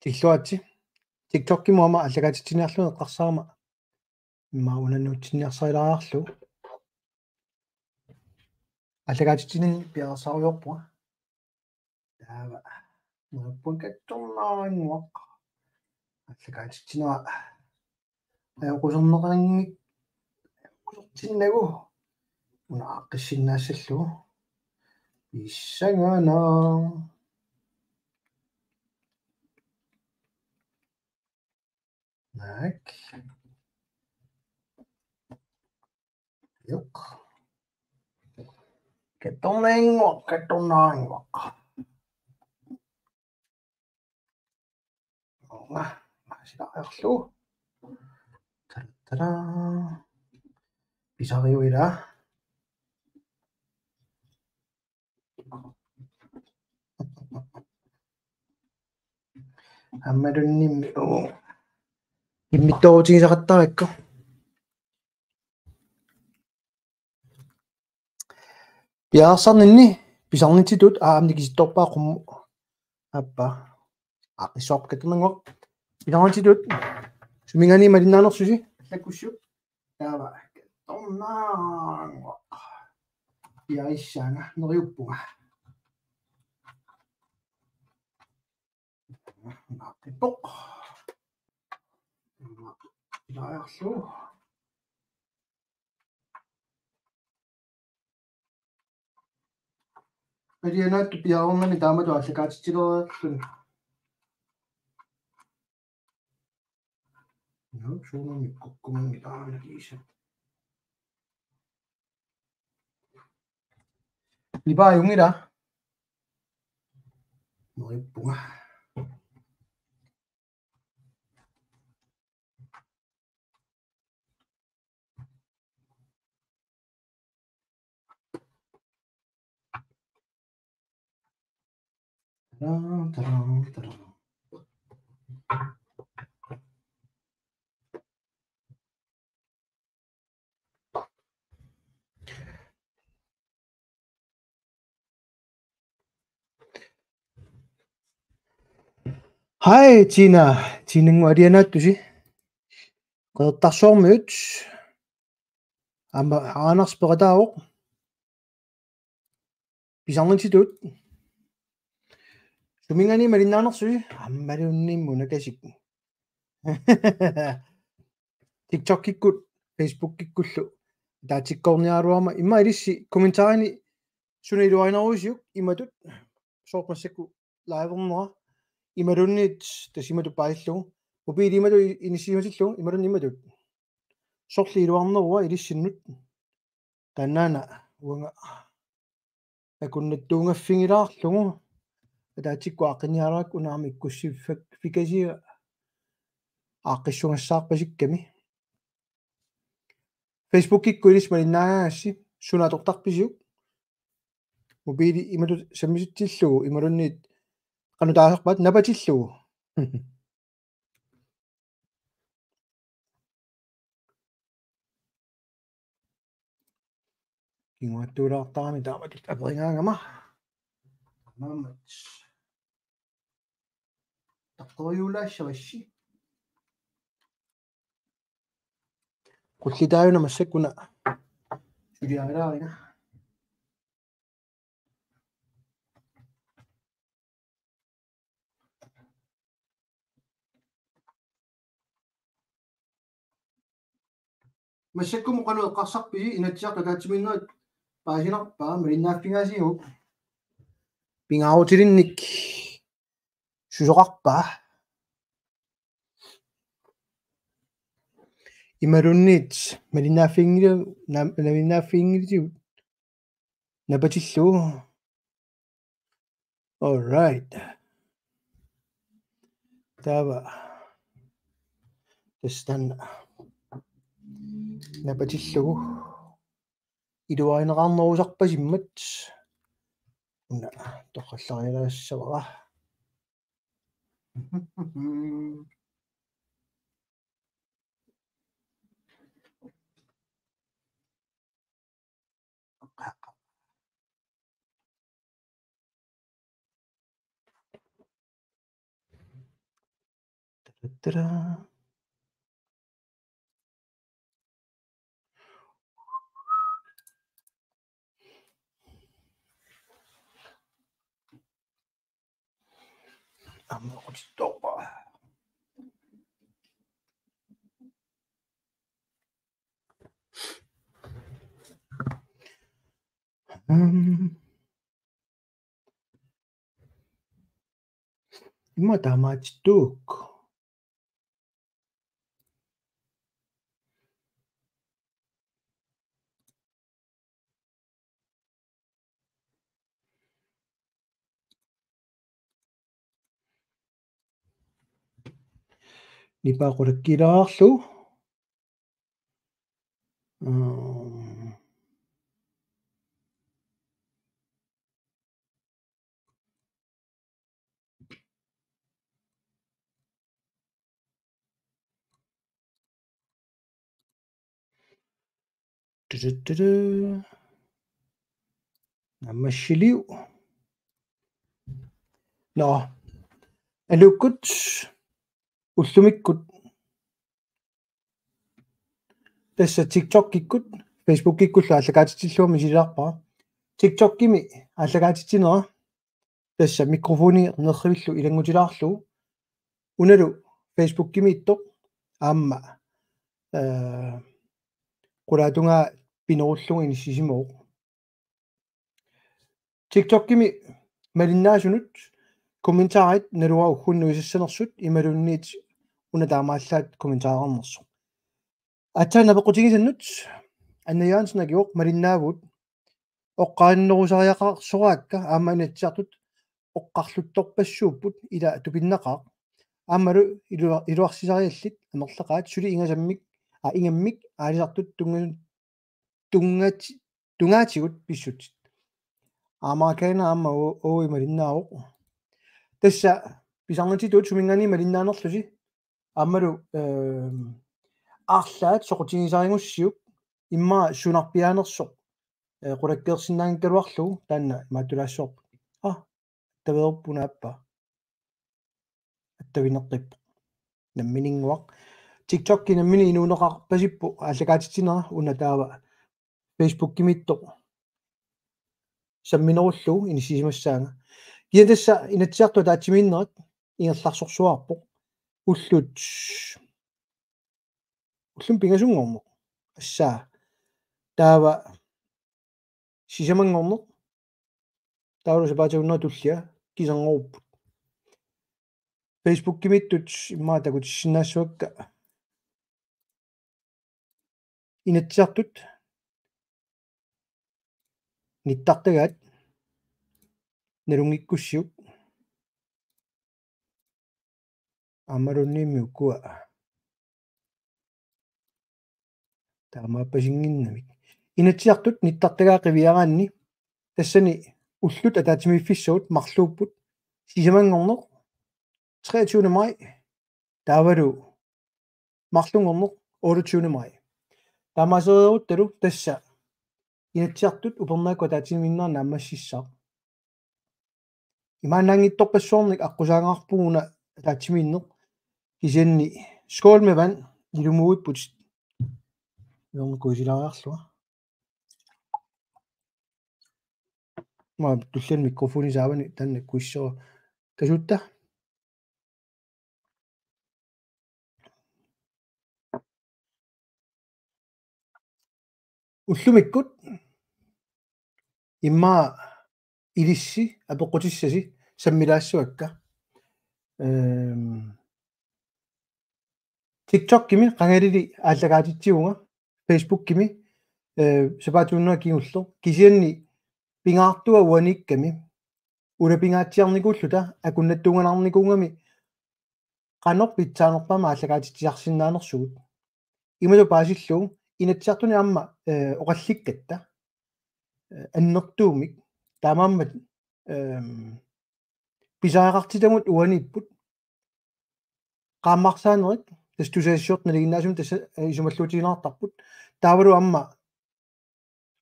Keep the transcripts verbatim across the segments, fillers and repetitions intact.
Pilluaritsi. TikTokimut aamma aallakaatitsiniarlugu eqqarsarama. Immaqa una nuutsinniarsarilaariarlugu. Aallakaatitsinini piareersaarujoorpunga. Taava. Neriuppunga kattornaannguaq. Aallakaatitsinera. Ajoquserneqanngik-, ajoqusertinnagu. Una aaqqissinnaassallugu. Pissangana. Naak. Juk. Kattornaannguaq, kattornaannguaq. Onga, maasilaarlu. Tada, tada. Pisariuila. Aammalunniimmi, uu. Immittoorutigisaqattarakku. Piareersarninni pisarnitsitut aamma nikisittoorpaa qummu. Appa. Aaqqissuarput kattornaannguaq. Pisarnitsitut. Suminngaanniit malinnaanersusi. Allakkussiuk. Taava. Kattornaannguaq. Piareersarnanga neriuppunga. Naappoq. Ilaajarlu. Alianaattut piareernani taamatut aallakaatitsilereerluni. Nuu, suunami kukkumangit aana kiisa. Nipaajunngilaq. Neriuppunga. Tadaa, tadaa, tadaa. Hej, Tina. Tinannguaq alianaattusi. Qeqertarsuarmiut. Aamma Anders peqataavoq. Pisarnitsitut. Suminngaanniit malinnaanersusi. Aammalunniimmi unakasik. TikTokikkut, Facebookikkullu. Ataatsikkoorniaraluarama. Immaqa ilissi kommentarini suna iluarineruisiuk imatut. Soorlu massakkut live-ernera. Imaluunniit tassa imatut paasillugit. Mobiili imatut i-, inissisimatillugu. Imaluunniit imatut. Sorleq iluarnerua ilissinnut. Taannaana uanga akunnattuungaffigilaarlugu. Ataatsikkut aaqqinniaraakku una aamma ikkussiffik-, -fikasiga aaqqissugassaarpasikkami. Facebookikkut ilissi malinnaagaangassi suna atortarpisiuk? Mobiili imatut sammisitsillugu imaluunniit qanoq taasarpaat napatillugu. Kinguaattuulaartarami taamatut aperigaangama. Taamaammat. Taqqoriulaassarissi. Qullitaajuna massakkuna. Suliarilaariga. Massakkumut qanoq eqqarsarpisi Inatsisartut ataatsimiinnerit paasinarpaa malinnaaffigaasiuk pingaarutilinnik susoqarpa imaluunniit malinnaaffiginngili-, na-, malinnaaffiginngilisiuk napatillugu. All right. Taava. Tassa taanna. Napatillugu. Iluarineqarnerusarpasimmat. Una torrallarialaassavara. Tadaa. Aamma oqitittoorpara. Aam. Immaqa taamaatittuuk. Nipaa qulakkeerlugu. Mm. Tudutudu. Naammassiliu. Nå. Aluukkut ullumikkut. Tassa TikTokikkut, Facebookikkullu aallakaatitsillugu misililaarpara. TikTokimi aallakaatitsinera. Tassa mikrofoni nerrivillu ilanngutilaarlugu. Unalu Facebookimiittoq aamma, eh, qulaatungaa pinerullugu inissisimavoq. TikTokimi malinnaasunut kommentarit naluara ugguuna nuisassanersut imaluunniit una taamaallaat kommentarernersoq. Aatsaat apeqqutigisannut Anna Jørgensen akivoq malinnaavugut oqqarinnerusariaqarsoraakka aamma Inatsisartut oqqarluttorpassuupput ila tupinnaqaaq. Aammalu ilu-, iluarsisariallit amerlaqaat suli ingasammik, aa, ingammik aalisartut tunnga-, tunngati-, tunngaatigut pissutsit. Aamma kaana aamma u-, uagut malinnaavoq. Tassa pisarnitsitut suminngaanniit malinnaanerlusi. Aammalu, ehm, arlaat soqutigisarigussiuk immaqa sunarpiaanersoq, eh, qulakkeersinnaanngikkaluarlugu taanna imaattulaassavarput. Ah, attaveerput una aappaa. Attavineqqippoq. Nammininnguaq. TikTokki nammineq inuuneqarpasippoq aallakaatitsinera una taava Facebookimiittoq samminerullugu inissisimassaanga. Kisianni tassa Inatsisartut ataatsimiinnerat ingerlaarsorsuarpoq. Ullut. Ullumi pingasunngorneq. Assaa. Taava sisamanngorneq. Taavalu sapaatip akunnera tullia kiserngoruppoq. Facebookimiittut immaqa takutissinnaassavakka. Inatsisartut nittartagaat nalunngikkussiuk. Aammaluunniimmi ukua. Taamaappasinngimmat. Inatsisartut nittartagaat qiviaraanni tassani ullut ataatsimiiffissagut marluupput sisamanngorneq treogtyvende maj taavalu marlunngorneq otteogtyvende maj. Taamaasereeruttalu tassa Inatsisartut upernaakkut ataatsimiinnerat naammassissaaq. Imaannaanngitsorpassuarnik aqqusaagaarpugut una ataatsimiinneq kisianni skål med vand ilumuuipput. Iornu kuisilaariarlunga. Maa tulliani mikrofoni saavani taanna kuissua kasuutta. Ullumikkut immaqa ilissi apeqqutissasi sammilaassavakka. Ehm, TikTokimi qangalili aallakaatitsivunga, Facebookimi, eh, sapaatip akunnera kingulleq. Kisianni pingaartua uaniikkami ulapingaatsiarnikuulluta akunnattuungalaarnikuugami qanoq pitsaanerpaamik aallakaatitsisarsinnaanersugut. Imatut paasillugu Inatsisartuni aamma, eh, oqallikkatta, eh, annertuumik taamaammat, ehm, pisariaqartitagut uaniipput. Qaammarsaanerit tassa tusagassiortut nalinginnaasumik tassa, eh, isumalluutigineqartarput. Taavalu aamma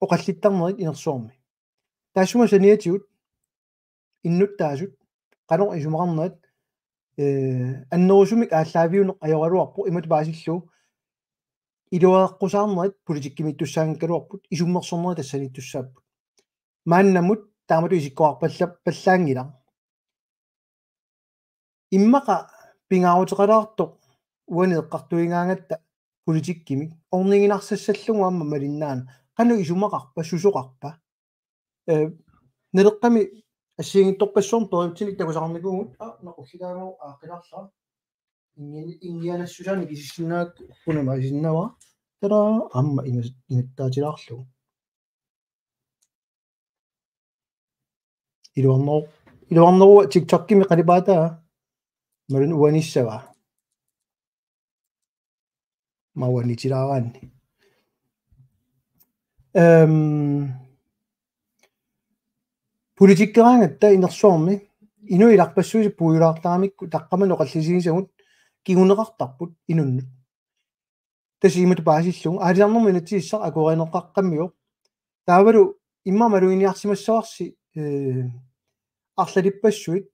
oqallittarnerit inersuarmi. Taassuma saniatigut innuttaasut qanoq isumaqarnerat eh, annerusumik aallaaviuneq ajoraluarpoq, imatut paasillugu iluaqqusaarnerit politikkimittussaanngikkaluarput, isummersornerit tassaniittussaapput. Maannamut taamatut isikkoqarpalla-, pallaanngilaq. Immaqa pingaaruteqalaartoq uani eqqartuigaangatta politikkimik orniginarsassallugu aamma malinnaaneq. Qanoq isumaqarpa, susoqarpa? Eh, Naleqqami assigiinngitsorpassuarnik periutsinit takusaqarnikuuvugut, aa, naqullitaagama aaqqilaarlara. Ingi-, ingianassusaani kisissinnaak kunama isinnava. Tada aamma ingas-, ingattaatilaarlugu. Iluarneru-, iluarnerua TikTokimi qalipaataa. Malun uanissava. Mauanitilaaraanni. Ehm, Politikkeraangatta inersuarmi, inuit ilarpassuisa puigulaartaramikku taqqamani oqallisigisagut kinguneqartarput inunnut. Tassa imatut paasillugu, aalisarnermut inatsisissaq akuerineqaqqammivoq. Taavalu immaqa maluginiarsimassavarsi, eh, arlalippassuit,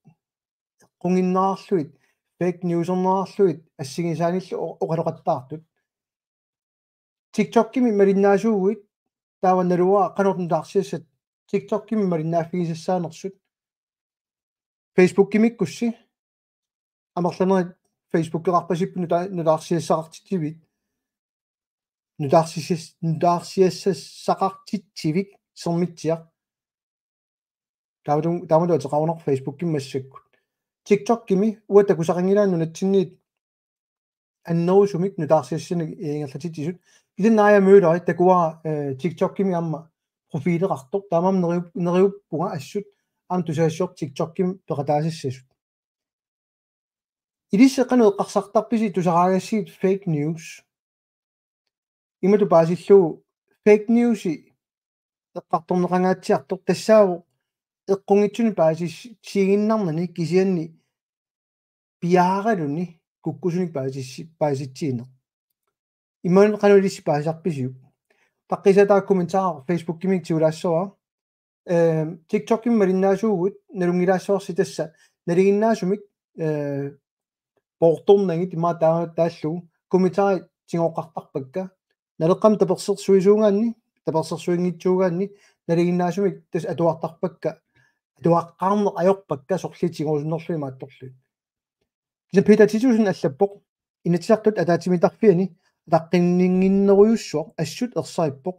eqqunginnerarlugit, fake newsernerarlugit, assigisaanillu o-, oqaloqattaartut. TikTokimi malinnaasuuguit, taava naluara qanoq nutaarsiassat TikTokimi malinnaaffigisassaanersut. Facebookimikkussi, amerlanerit Facebookeqarpasipput nuta-, nutaarsiassaqartitsivit. Nutaarsias-, nutaarsiassassaqartitsivik Sermitsiaq. Taamatut, taamatut ateqarunarpoq Facebookimi massakkut. TikTokimi uanga takusaqanngilaanni nunatsinniit annerusumik nutaarsiassanik ingerlatitsisut. Kisianni Naja Møller takuara, eh, TikTokimi aamma profileqartoq. Taamaammat neriup-, neriuppunga assut aamma tusagassiortut TikTokimi peqataasassasut. Ilissi qanoq eqqarsartarpisi tusaraagassigit fake news? Imatut paasillugu fake newsi eqqartorneqangaatsiartoq tassaavoq eqqunngitsunik paasissutigiinnarnani kisianni piaaraluni kukkusunik paasissi-, paasitsiineq. Imaluunniit qanoq ilissi paasisarpisiuk? Taqqisaataa kommentaar Facebookimi tigulaassavara. Ehm, TikTokimi malinnaasuuguit nalunngilaassavarsi tassa nalinginnaasumik, eh, poortornagit immaqa taa-, taallugu kommentarit tigooqqartarpakka. Naleqqami tapersersuisuugaanni, tapersersuinngitsuugaanni nalinginnaasumik tassa atuartarpakka, atuaqqaarneq ajorpakka sorliit tigoorusunnerlugit imaattorlugit. Kisianni Peter Titussen allappoq: Inatsisartut ataatsimiittarfianni ataqqinninnginnerujussuaq assut ersarippoq.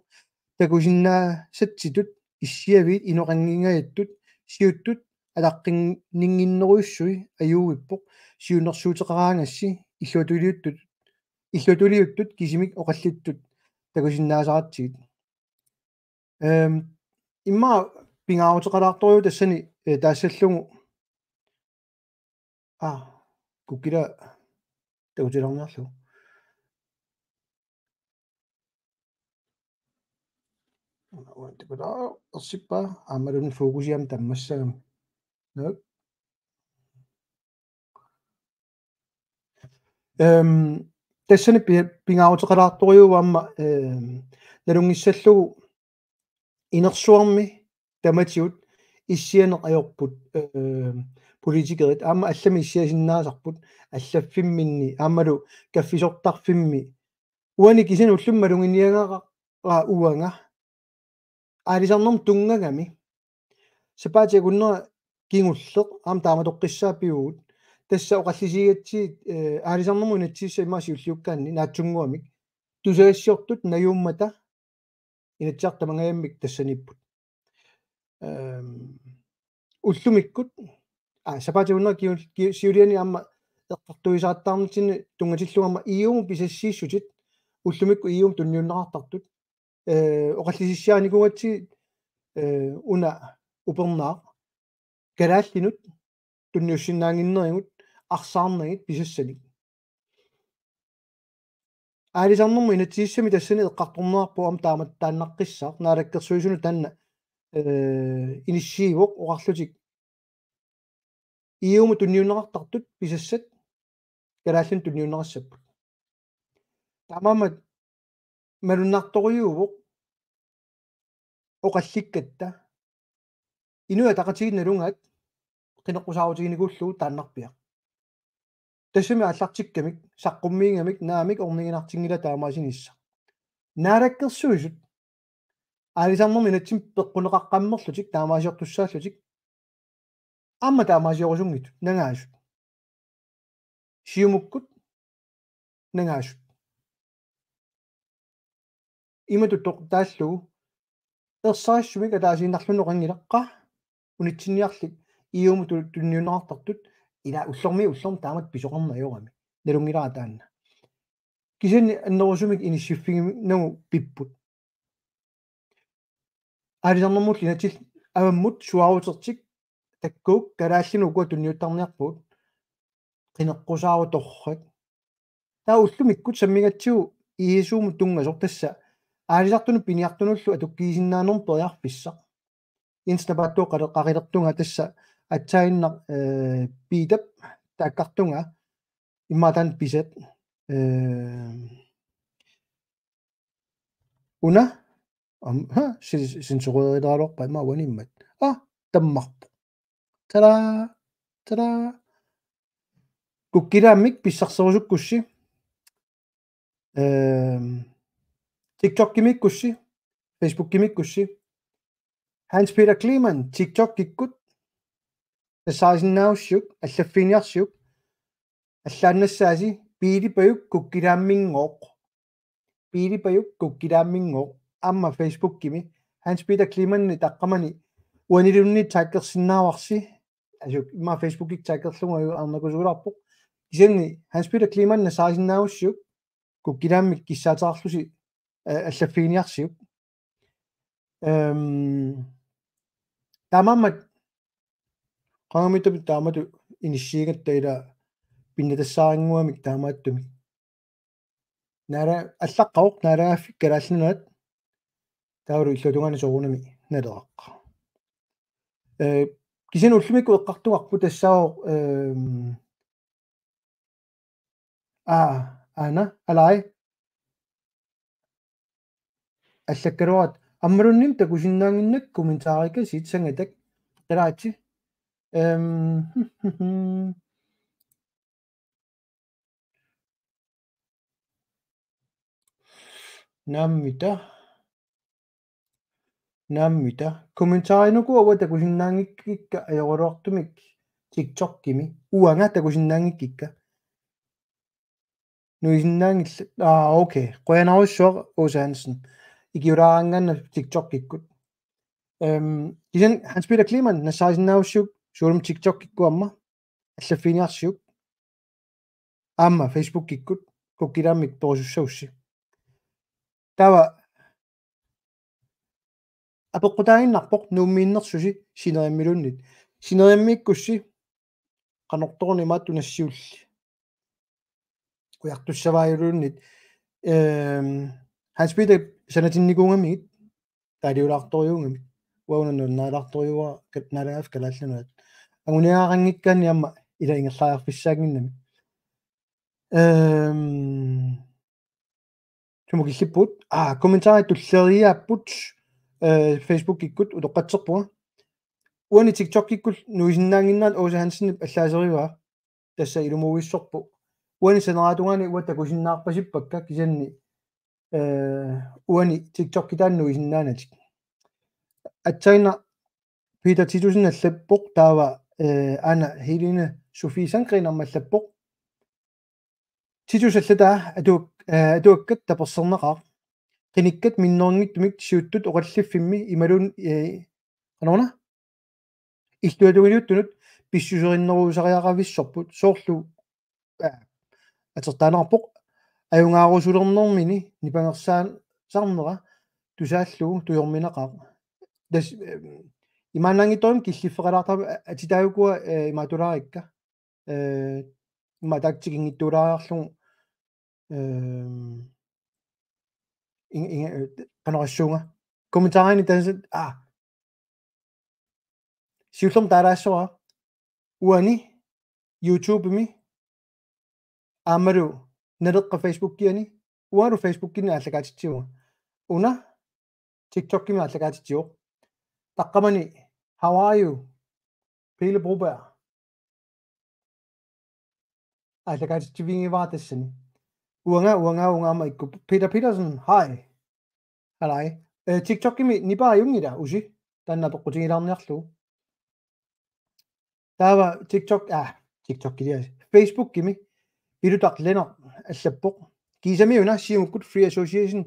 Takusinnaasatsitut issiaviit inoqanngingajattut siuttut ataqqinninnginnerujussui ajuuippoq. Siunnersuuteqaraangassi illuatungiliuttut, illuatungiliuttut kisimik oqallittut takusinnaasaratsigit. Ehm, immaqa pingaaruteqalaartorujuuvoq tassani, eh, taassallugu. Aa, kukkila takutilaarniarlugu. Uan takula ersippaa aammaluunniit fokusiam tammassagami. Nå. Ehm, tassani pi-, pingaaruteqalaartorujuuvoq aamma, ehm, nalunngissallugu inersuarmi tamatigut issianeq ajorput, ehm, politikerit aamma allamik issiasinnaasarput, allaffimminni aammalu kaffisortarfimmi. Uani kisianni ullumi maluginiagara uanga aalisarnermut tunngagami. Sapaatip akunnera kingulleq aamma taamatoqqissaaq pivugut. Tassa oqallisigigatsigit, eh, aalisarnermut inatsisissaq immaqa siulliukkaanni naatsunnguamik. Tusagassiortut najuummata Inatsisartut tamangajammik tassaniipput. Ehm, ullumikkut, aa, sapaatip akunnera kiul-, ki-, siuliani aamma eqqartuisarattaarnitsinni tunngatillugu aamma E U-mut pisassiissutit ullumikkut E U-mut tunniunneqartartut. Eh, oqallisissiarinikuugatsigit, eh, una upernaaq kalaallinut tunniussinnaannginnerigut arsaarnagit pisassanik. Aalisarnermut inatsisissami tassani eqqartorneqarpoq aamma taamattaannaqqissaaq, naalakkersuisunut taanna, eh, inissiivoq oqarlutik: E U-mut tunniunneqartartut pisassat kalaallinut tunniunneqassapput. Taamaammat malunnartorujuuvoq oqallikkatta. Inuit Ataqatigiit nalugaat qineqqusaarutiginikuullugu taannarpiaq. Tassami aallartikkamik, saqqummiigamik, naamik orniginartinngilaq taamaasinissaq. Naalakkersuisut aalisarnermi inatsimmi peqquneqaqqammerlutik taamaasiortussaallutik. Aamma taamaasiorusunngitsut, nangaasut. Siumukkut, nangaasut. Imatut toqqaallugu, ersarissumik ataasiinnarluni oqanngilaq, unitsinniarlik, iumut tu-, tunniunneqartartut, ila ullormi ullormi taamatut pisoqarneq ajorami. Nalunngilara taanna. Kisianni annerusumik inissiffigineqarnagu pipput. Aalisarnermullu inatillu avammut suaarutertik takkuuk kalaallinut ukua tunniuttarniarpugut. Qineqqusaarut torrak. Taava ullumikkut sammigatsigu I S U-mut tunngasoq tassa aalisartunut piniartunullu atukkiisinnaanermut periarfissaq. Insta paattuuq qale-, qaqilertunga tassa aatsaannaq, eh, Piitap taakkartunga immaqa taanna pisat, eh, una, am-, ha, si-, sensureerilaarluarpaa immaqa uanimmat. Ah, tammarpoq. Tadaa, tadaa. Kukkilaammik pissarserusukkussi. Ehm, TikTokkimiikkussi, Facebookkimiikkussi. Hans Peter Kleemann, TikTokikkut. Nassaarisinnaagussiuk, allaffiiniarsiuk. Allaannassaasi, Piilipajuk Kukkilaamminngooq. Piilipajuk Kukkilaamminngooq. Aamma Facebookkimi. Hans Peter Kleemann taqqamani. Uaniluunniit taggersinnaavarsi. Asuk, immaqa Facebookikkut taggerlugu aju arnakusuulaarpoq. Kisianni Hans Peter Kleemann nassaarisinnaagussiuk. Kukkilaammik kissaateqarlusi, eh, allaffiiniarsiuk. Ehm, taamaammat qangamitap taamatut inissiigatta ila pinnatassaarinnguamik taamaattumik. Naala allaqqavoq naalagaaffik Kalaallit Nunaat taavalu illuatungaani soorunami Naleraq. Eh, kisianni ullumikkut eqqartugarput tassaavoq, ehm, aa, aana, alai. Allakkaluarat ammalunnik takusinnaannginnakku kommentaarikasiit sangatak. Qilaaritsi. Ehm, Naamita. Naamita. Kommentaarinuku uanga takusinnaanngikkikka ajoraluartumik TikTokkimi. Uanga takusinnaanngikkikka. Nuisinnaanngillat. Aa, okay. Qujanarsuaq Aase Hansen. Ikiulaaraangaanna TikTokikkut. Ehm, kisianni Hans Peter Kleemann nassaarisinnaagussiuk soorlumi TikTokikkut aamma. Allaffiiniarsiuk. Aamma Facebookikkut Kukkilaammik perusussagussi. Taava apeqqutaaginnarpoq Nuummiinnersusi Sineriammiluunniit. Sineriammiikkussi qanortoq una imaattoq nassiulli. Ujartussavaajuuluunniit. Ehm, Hans Peter sanatinnikuugamigit taaliulaartorujuugamik. Uanga una nuannaalaartorujuuara kat-, naalagaaffik Kalaallit Nunaat. Anguniagaqanngikkaanni aamma ila ingerlariarfissaannginnami. Ehm, sumut killippugut? Aa, kommentarit tulleriiaapput, eh, Facebookikkut utoqqatserpunga. Uani TikTokikkut nuisinnaannginnerat Aase Hansenip allaaserivaa. Tassa ilumuuissorpoq. Uani saneratungaani uanga takusinnaarpasippakka kisianni, eh, uani TikTokki taanna nuisinnaanatik. Aatsaannaq Peter Titussen allappoq taava, eh, aana Helene Sofie Sandgreen aamma allappoq. Titus allataa atuak-, eh, atuakkat tapersersorneqaaq. Qinikkat minnerunngitsumik siuttut oqalliffimmi imaluunniit, eh, qanoruna? Illuatungiliuttunut pissuserinnerusariaqavissorput soorlu, aa, atertaanerarpoq ajugaarusulernermini nipangersaasarnera tusaallugu tujorminaqaaq. Tas-, ehm, imaannaanngitsorujummik killiffeqalaartarami a-, atitaagukua, eh, imaatulaarikka. Eh, ima taakku tikinngitsuulaariarlugu, ehm, ing-, ing-, eh, qanoq oqassuunga. Kommentarini taanna, aa. Siullermik taalaassavara. Uani YouTube-imi aammalu Naleqqap Facebook-iani, uangalu Facebook-inni aallakaatitsivunga. Una TikTok-imi aallakaatitsivoq. Taqqamani, how are you? Pele Broberg. Aallakaatitsivigivaat tassani. Uanga, uanga, uanga aamma ikku. Peter Petersen, hej. Halaj. Øh, TikTokimi nipaajunngila usi. Taanna peqqutigilaarniarlugu. Taava TikTok, ah, TikTokilias. Facebookimi. Pilutaq Lennert allappoq. Kiisami una Siumukkut Free Association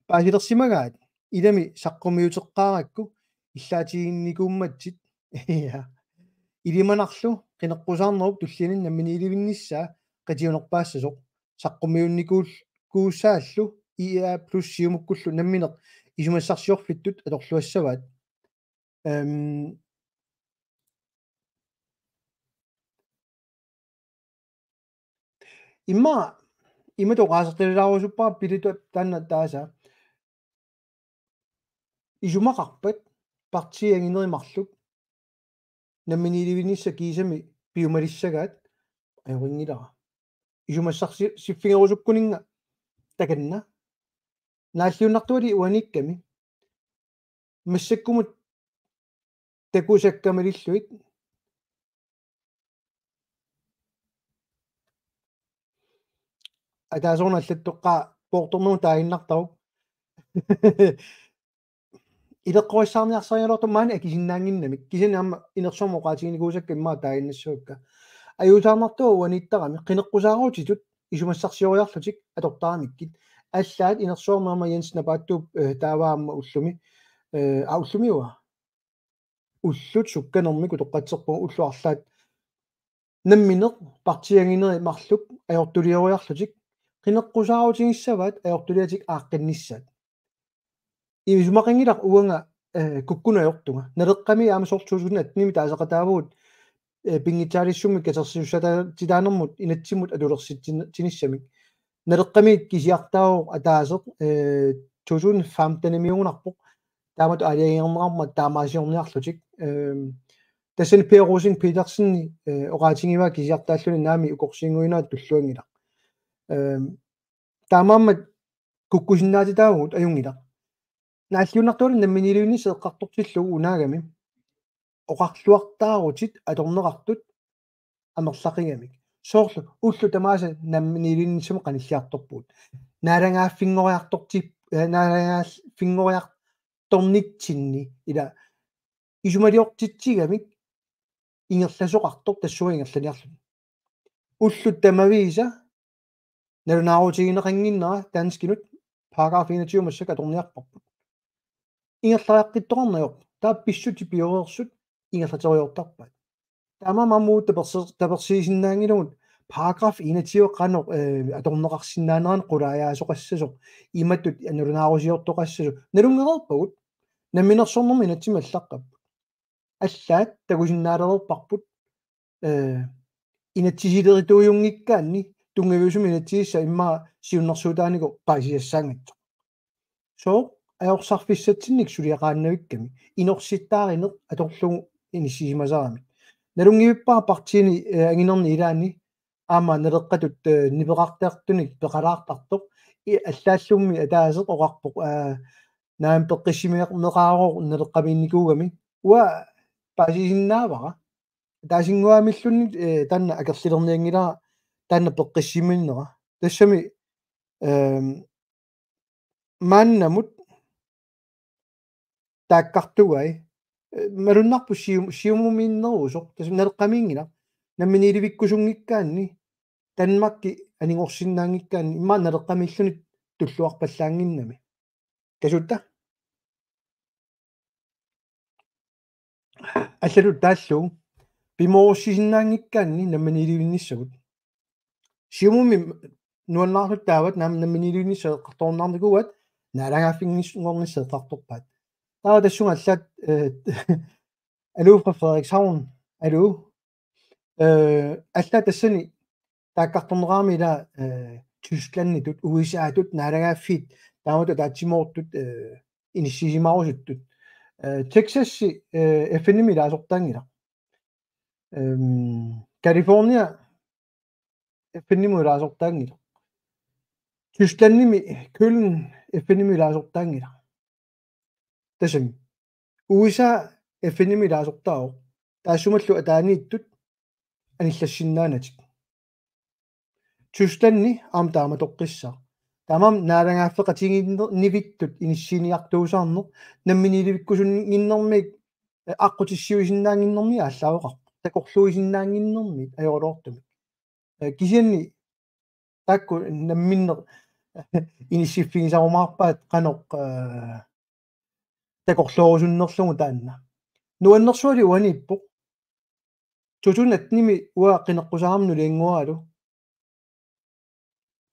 paasilersimagaat. Ilami saqqummiuteqqaarakku illaatiginnikuummatsit. Ja. Ilimanarlu qineqqusaarnerup tulliani namminiilivinnissaa qitiunerpaassasoq. Saqqummiunnikuul-, kuussaallu I A plus Siumukkullu nammineq isumassarsiorfittut atorluassavaat. Øhm, imma, imma toqaasartalilaarusuppa Pilutaq taanna taasa. Isumaqarpat partiit anginerit marluk namminiilivinnissaq kiisami piumalissagaat ajorinngilaa. Isumassarsi-, siffigerusukkuninga takanna. Naalliunnartuali uaniikkami. Massakkumut takusakka malillugit. Ataasoruna allattoqqaa poortornermut taaginnartaruk. Ileqqorissaarniarsarigaluartoq maani akisinnaannginnamik. Kisianni aamma inersuarmi oqaatiginikuusakka immaqa taaginnassavakka. Ajuusaarnartua uaniittarami qineqqusaarutitut isumassarsioriarlutik atortaramikkit. Allaat inersuarmi aamma Jens Napaattuup, øh, taava aamma ullumi. Øh, aa, ullumiua. Ullut sukkanermik utoqqatserpunga ullut arlaat nammineq partiit anginerit marluk ajortulioriarlutik qineqqusaarutigissavaat ajortuliatik aaqqinnissaat. Isumaqanngilaq uanga, øh, kukkuneq ajortunga. Naleqqami aamma soorlu to tusind atten-imi taaseqataavugut, øh, pinngitsaalissummik katersisussaatitaanermut inatsimmut atulersitsin-, tinissamik. Naleqqami kisiartaavoq ataaseq, øh, to tusind femten-imiugunarpoq. Taamatut aalajangerneqarmat taamaasiorniarlutik. Øhm, tassani Per Rosing Petersen, øh, oqaatigivaa kisiartaalluni naamik ukorsiinnguinera tulluanngilaq. Øhm, taamaammat kukkusinnaatitaavugut ajunngilaq. Naalliunnartuali namminiilivinnissaq eqqartortillugu unaagami. Oqarluartaarutit atorneqartut amerlaqigamik. Soorlu ullut tamaasa namminiilivinnissamut qanilliartorpugut. Naalagaaffinngoriartorti-, øh, naalagaaffinngoriartornitsinni ila isumaliortitsigamik ingerlasoqartoq tassunga ingerlaniarluni. Ullut tamaviisa nalunaarutigineqannginnera danskinut paragraf enogtyve massakkut atorniarparput. Ingerlariaqqittoqarneq ajorpoq. Taava pissutsit pioreersut ingerlateriartarpaat. Taamaammat aamma uagut taperse-, tapersiisinnaanngilagut paragraf enogtyve qanoq, øh, atorneqarsinnaanerani qulaajaasoqassasoq, imatut nalunaarusiortoqassasoq, nalunngereerpagut, namminersornermi inatsimmi allaqqapput. Allaat takusinnaalereerparput, øh, inatsisilerituujunngikkaanni, tunngaviusumik inatsisissaq immaqa siunnersuutaanikoq paasisassaanngitsoq. Sooq ajorsarfissatsinnik suliaqaannavikkami, inorsittaarineq atorlugu inissisimasaramik. Nalunngivippara partiini, øh, anginerni ilaanni, aamma naleqqatut, øh, nipeqartartunik peqalaartartoq, i-, allaallummi ataaseq oqarpoq, øh, naamik peqqissimineqaarooq naleqqamiinnikuugami. Uanga paasisinnaavara. Ataasinnguamilluunniit, øh, taanna akerlilernianngilara taanna peqqissiminnera. Tassami, øhm, maannamut taakkartugai, øh, malunnarpoq Sium-, Siumumiinnerusoq, tassami naleqqamiinngilaq, namminiilivikkusunngikkaanni, Danmarki anigorsinnaanngikkaanni, immaqa naleqqamiilluni tulluarpallaannginnami. Kasuutta? Allatut taallugu. Pimoorussisinnaanngikkaanni namminiilivinnissagut. Siumumi nuannaarluta taavat nam-, namminiilivinnissaa eqqartorunnaarnikuuaat naalagaaffinngornissaa eqqartorpaat. Taava tassunga allaat, øh, Aluu fra Frederikshavn. Aluu. Øh, allaat tassani taakkartorneqarami ila, øh, Tysklanditut, U S A-tut, naalagaaffiit, taamatut ataatsimoortut, øh, inissisimarusuttut. Øh, Texas, øh, F N-imi ilaasortaanngilaq. Øhm, California, F N-imut ilaasortaanngilaq. Tysklandimi Køln, F N-imut ilaasortaanngilaq. Tassami. U S A F N-imut ilaasortaavoq. Taassumalu ataaniittut anillassinnaanatik. Tyskland aamma taamatoqqissaaq. Taamaammat naalagaaffeqatigiinnivittut inissiiniartuusaarneq namminiilivikkusunnginnermik, eh, aqqutissiuisinnaannginnermik aallaaveqarpoq. Takorluuisinnaannginnermik ajoraluartumik. Eh, kisianni taakku namminneq inissiffigisarumaarpaat qanoq, eh, takorloorusunnerlugu taanna. Nuannersuali uaniippoq. To tusind atten-imi uanga qineqqusaarama nuliannguaralu.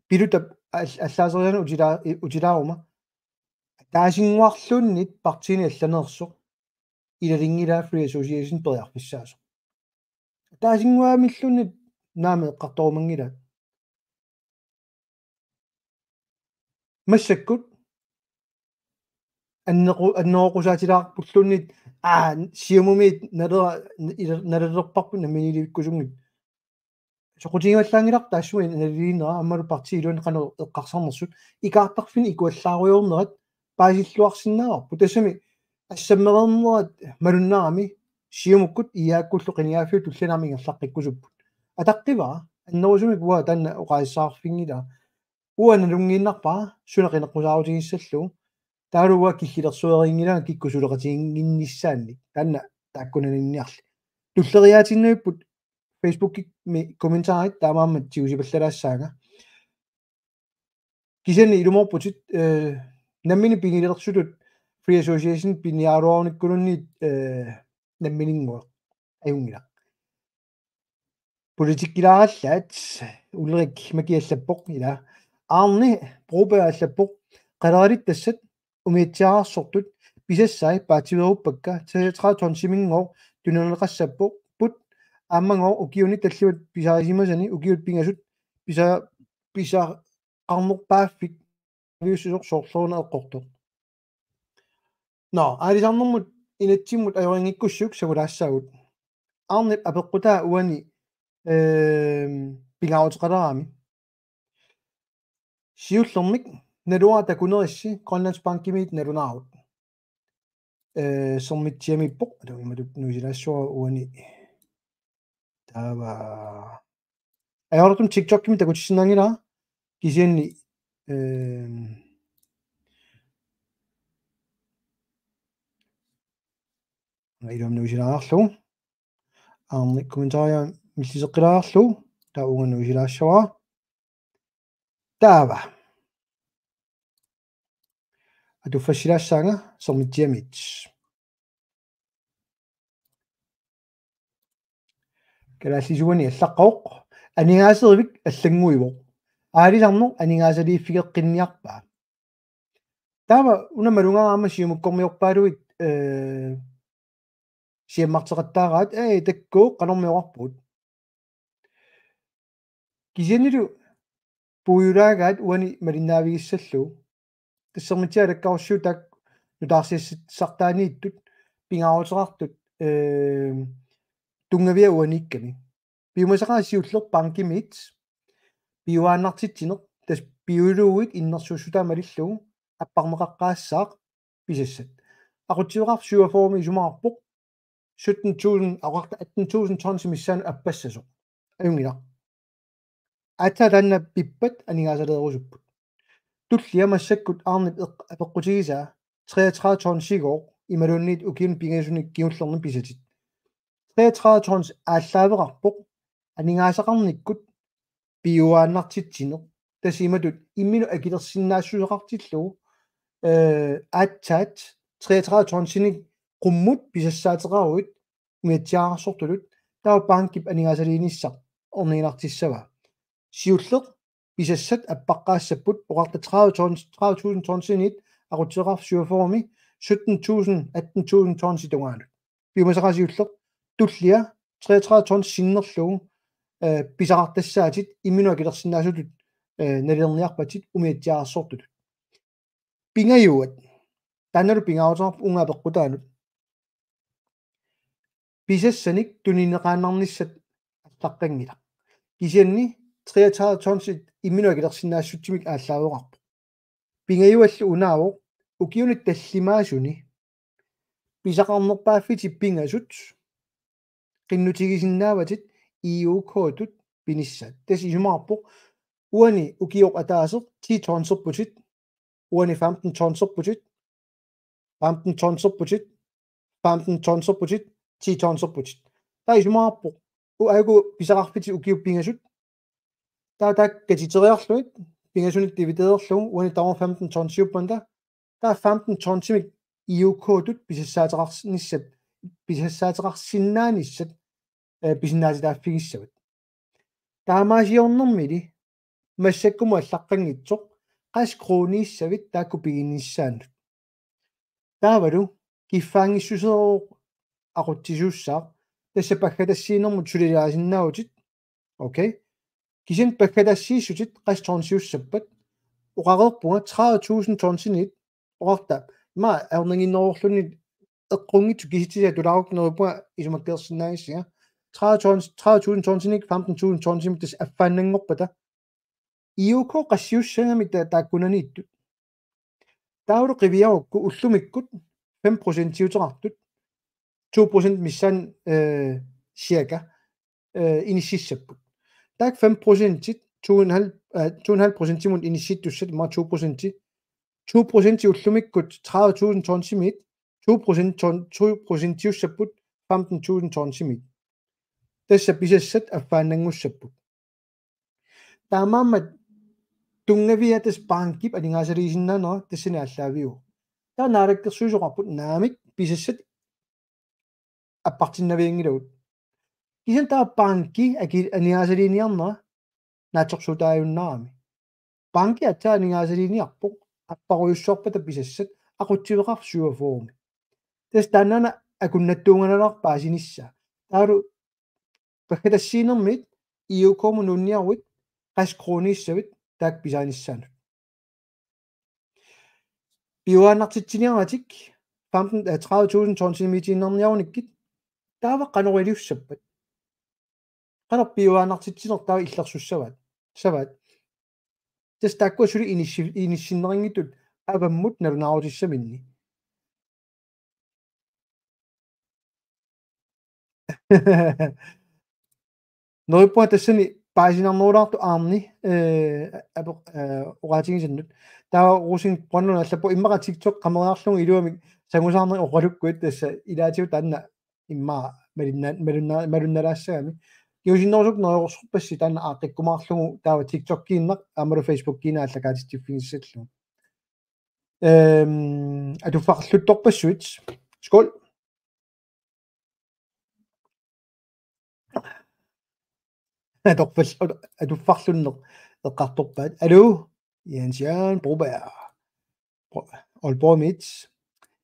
Pilutap al-, allaaseriaani utila-, i-, utilaaruma. Ataasinnguarluunniit partiini allaneersoq. Ilalinngilaa Free Association periarfissaasoq. Ataasinnguamilluunniit naamik eqqartorumanngilaat. Massakkut annequ-, anneroqqusaatilaarpulluunniit, aa, Siumumiit nalera-, ila-, nalereerparput namminiilivikkusunngitsut. Soqutigivallaanngilarput taassuma naliliinera aammalu partiip iluani qanoq eqqarsarnersut, ikaartarfinni ikuallaarujoornerat paasilluarsinnaavarput. Tassami assammereernerat malunnarami Siumukkut I A K-llu qinigaaffiup tulliani aamma ingerlaqqikkusupput. Ataqqivara, annerusumik uanga taanna oqaasissaqarfinngilara. Uanga nalunngiinnarpara suna qineqqusaarutigissallugu. Taavalu uanga killilersuerinngilara kikkut suleqatiginnginnissaannik. Taanna taakkununnga ilinniarli. Tulleriiaatinnavipput Facebookimi kommentarit taamaammat tigusipallalaassaanga. Kisianni ilumoorputit, eh, nammineq pigilersutut Free Association piniaraluarunikkuluunniit, eh, nammininnguaq ajunngilaq. Politikkilaarallaat Ulrik Maki allappoq ila. Arne Broberg allappoq. Qaleralittassat umiatsiaararsortut pisassai paatsiveeruppakka, treogtredive tonsiminngooq tunineqassapput, aammagooq ukiuni tallimat pisarisimasani ukiut pingasut pisa-, pisaqarnerpaaffik aviussusoq soorluna eqqortoq. Nå, aalisarnermut inatsimmut ajorinngikkussiuk sangulaassaagut. Arnip apeqqutaa uani, ehm, pingaaruteqalerami. Siullermik naluara takunerissi Grønlands Bankimiit nalunaarut. Eh, Sermitsiamiippoq, atu imatut nuisilaassavara uani. Taava. Ajoraluartumik TikTokimi takutissinnaanngilara. Kisianni, ehm, iluamik nuisilaarlugu. Arne kommentaria milliseqqilaarlugu. Taava uunga nuisilaassavara. Taava. Atuffassilaassaanga Sermitsiamiit. Kalaallisuani allaqqavoq. Aningaaserivik allannguivoq. Aalisarneq aningaasaliiffigeqqinniarpaa. Taava una malugaara aamma Siumukkormiorpaaluit, eh, siammarteqattaaraat, eh, takkua qanormioqarpugut. Kisiannili puigulaagaat uani malinnaavigissallugu. Tassa Sermitsiami alakkarussiuk taakku nutaarsiassartaaniittut pingaaruteqartut, eh, tunngavia uaniikkami. Piumasaqaaq siulleq bankimiit piuaannartitsineq, tassa piuluuit innersuussutaa malillugu apparneqaqqaassaaq pisassat. Aqutsiveqarfik syvogfyrremi isumaqarpoq sytten tusind, oqarta atten tusind tonsi missaanut appassasoq. Ajunngilaq. Aatsaat taanna pippat aningaasaleerusupput. Tullia massakkut Arnip eq-, apeqqutigisaa treogtredive tonsigooq imaluunniit ukiuni pingasuni kingullerni pisatit. Treogtredive tons aallaaveqarpoq aningaasaqarnikkut piuaannartitsineq. Tassa imatut imminut akilersinnaassuseqartillugu, eh, aatsaat treogtredive tonsinik qummut pisassaateqaruit umiatsiaararsortutut, taava bankip aningaasaliinissaq orniginartissavaa. Siulleq pisassat appaqqaassapput oqarta tredive tons, tredive tusind tonsinit aqutsiveqarfik syvogfyrremi sytten tusind, atten tusind tonsi tungaanut. Piumasaqaaq siulleq tullia treogtredive tons sinnerlugu, eh, pisaqartassaatit imminut akilersinnaasutut, eh, nalilerniarpatit umiatsiaararsortutut. Pingajuat. Taannalu pingaaruteqarpoq uunga apeqqutaanut. Pisassanik tunineqaannarnissat allaqqanngilaq. Kisianni treogtredive tonsit imminut akilersinnaassutsimik aallaaveqarpoq. Pingajuallu unaavoq ukiuni tallimaasuni pisaqarnerpaaffitit pingasut qinnutigisinnaavatit I O K-tut pinissaat. Tassa isumaqarpoq Uani ukioq ataaseq ti tonserputit, uani femten tonserputit, femten tonserputit, femten tonserputit, ti tonserputit. Taava isumaqarpoq, u-, aajuku pisaqarfitit ukiut pingasut. Taava taakku katiteriarlugit, pingasunik dividererlugu, uani tamarmik femten tonsiuppata, taava femten tonsimik I O K-tut pisassaateqarnissat, pisassaateqarsinnaanissat, eh, pisinnaatitaaffigissavat. Taamaasiornermili massakkumut allaqqanngitsoq qassit koruuniissavit taakku piginnissaannut. Taavalu kiffaanngissuseeruvoq aqutsisuussaaq, tassa paggatassiinermut sulilaasinnaavutit. Okay. Kisianni paggatassiissutit qassit tonsiussappat? Oqareerpunga tredive tusind tonsinit oqarta. Ima ajornannginnerulluunniit eqqunngitsut kisitsisit atulaarukkit, neriuppunga isumakkeersinnaagissinga. Tredive tons, tredive tusind tonsinik femten tusind tonsimik tassa affaannanngorpata. I O K qassiussagami ta-, taakkunaniittut. Taavalu qiviarukku ullumikkut fem procentiuteqartut, to procent missaanni, eh, cirka, eh, inississapput. Taakku fem procentit, to en halv, eh, to en halv procentimut inissittussat, ima to procenti. To procenti ullumikkut tredive tusind tonsimiit, to procent ton-, to procentiussapput femten tusind tonsimiit. Tassa pisassat affaannanngussapput. Taamaammat tunngavia tassa bankip aningaasaliisinnaanera tassani aallaaviuvoq. Taava naalakkersuisoqarput naamik pisassat appartinnavianngilagut. Kisianni taava banki aki-, aningaasaliiniarnera naatsorsuutaajunnaarami. Banki aatsaat aningaasaliiniarpoq, apparujussuarpata pisassat aqutsiveqarfik syvogfyrremi. Tassa taannaana akunnattuunganalaarpoq paasinissaa. Taavalu paggatassiinermiit I O K-mut nuunniaruit qassit koruuniissavit taakku pisaanissaannut. Piujuaannartitsiniaratik femten, eh, tredive tusind tonsimitiinnarniarunikkit, taava qanoq iliussappat? Qanoq piujuaannartitsineq taava illersussavaat? Savaat. Tassa taakkua suli inissi-, inissinneqanngitsut avammut nalunaarutissaminni. Neriuppunga tassani paasinarnerulaartoq Aarni, eh, apeq-, eh, oqaatigisannut. Taava Rosing Brønlund allappoq: Immaqa TikTok qameriarlugu iluamik sangusaarneq oqalukkuit, tassa ilaatigut taanna immaqa malinna-, malunna-, malunnalaassagami. Kingusinnerusukkut neriorsorpassi taanna aaqqikkumaarlugu taava TikTokkiinnaq aammalu Facebookkiinnaq aallakaatitsiffigissallugu. Øhm, atuffaqarluttorpassuit. Skål. Atorpal-, atuffarlunneq eqqartorpaat. Aluu, Jens Jørgen Broberg. Bro-, Aalborgimiit.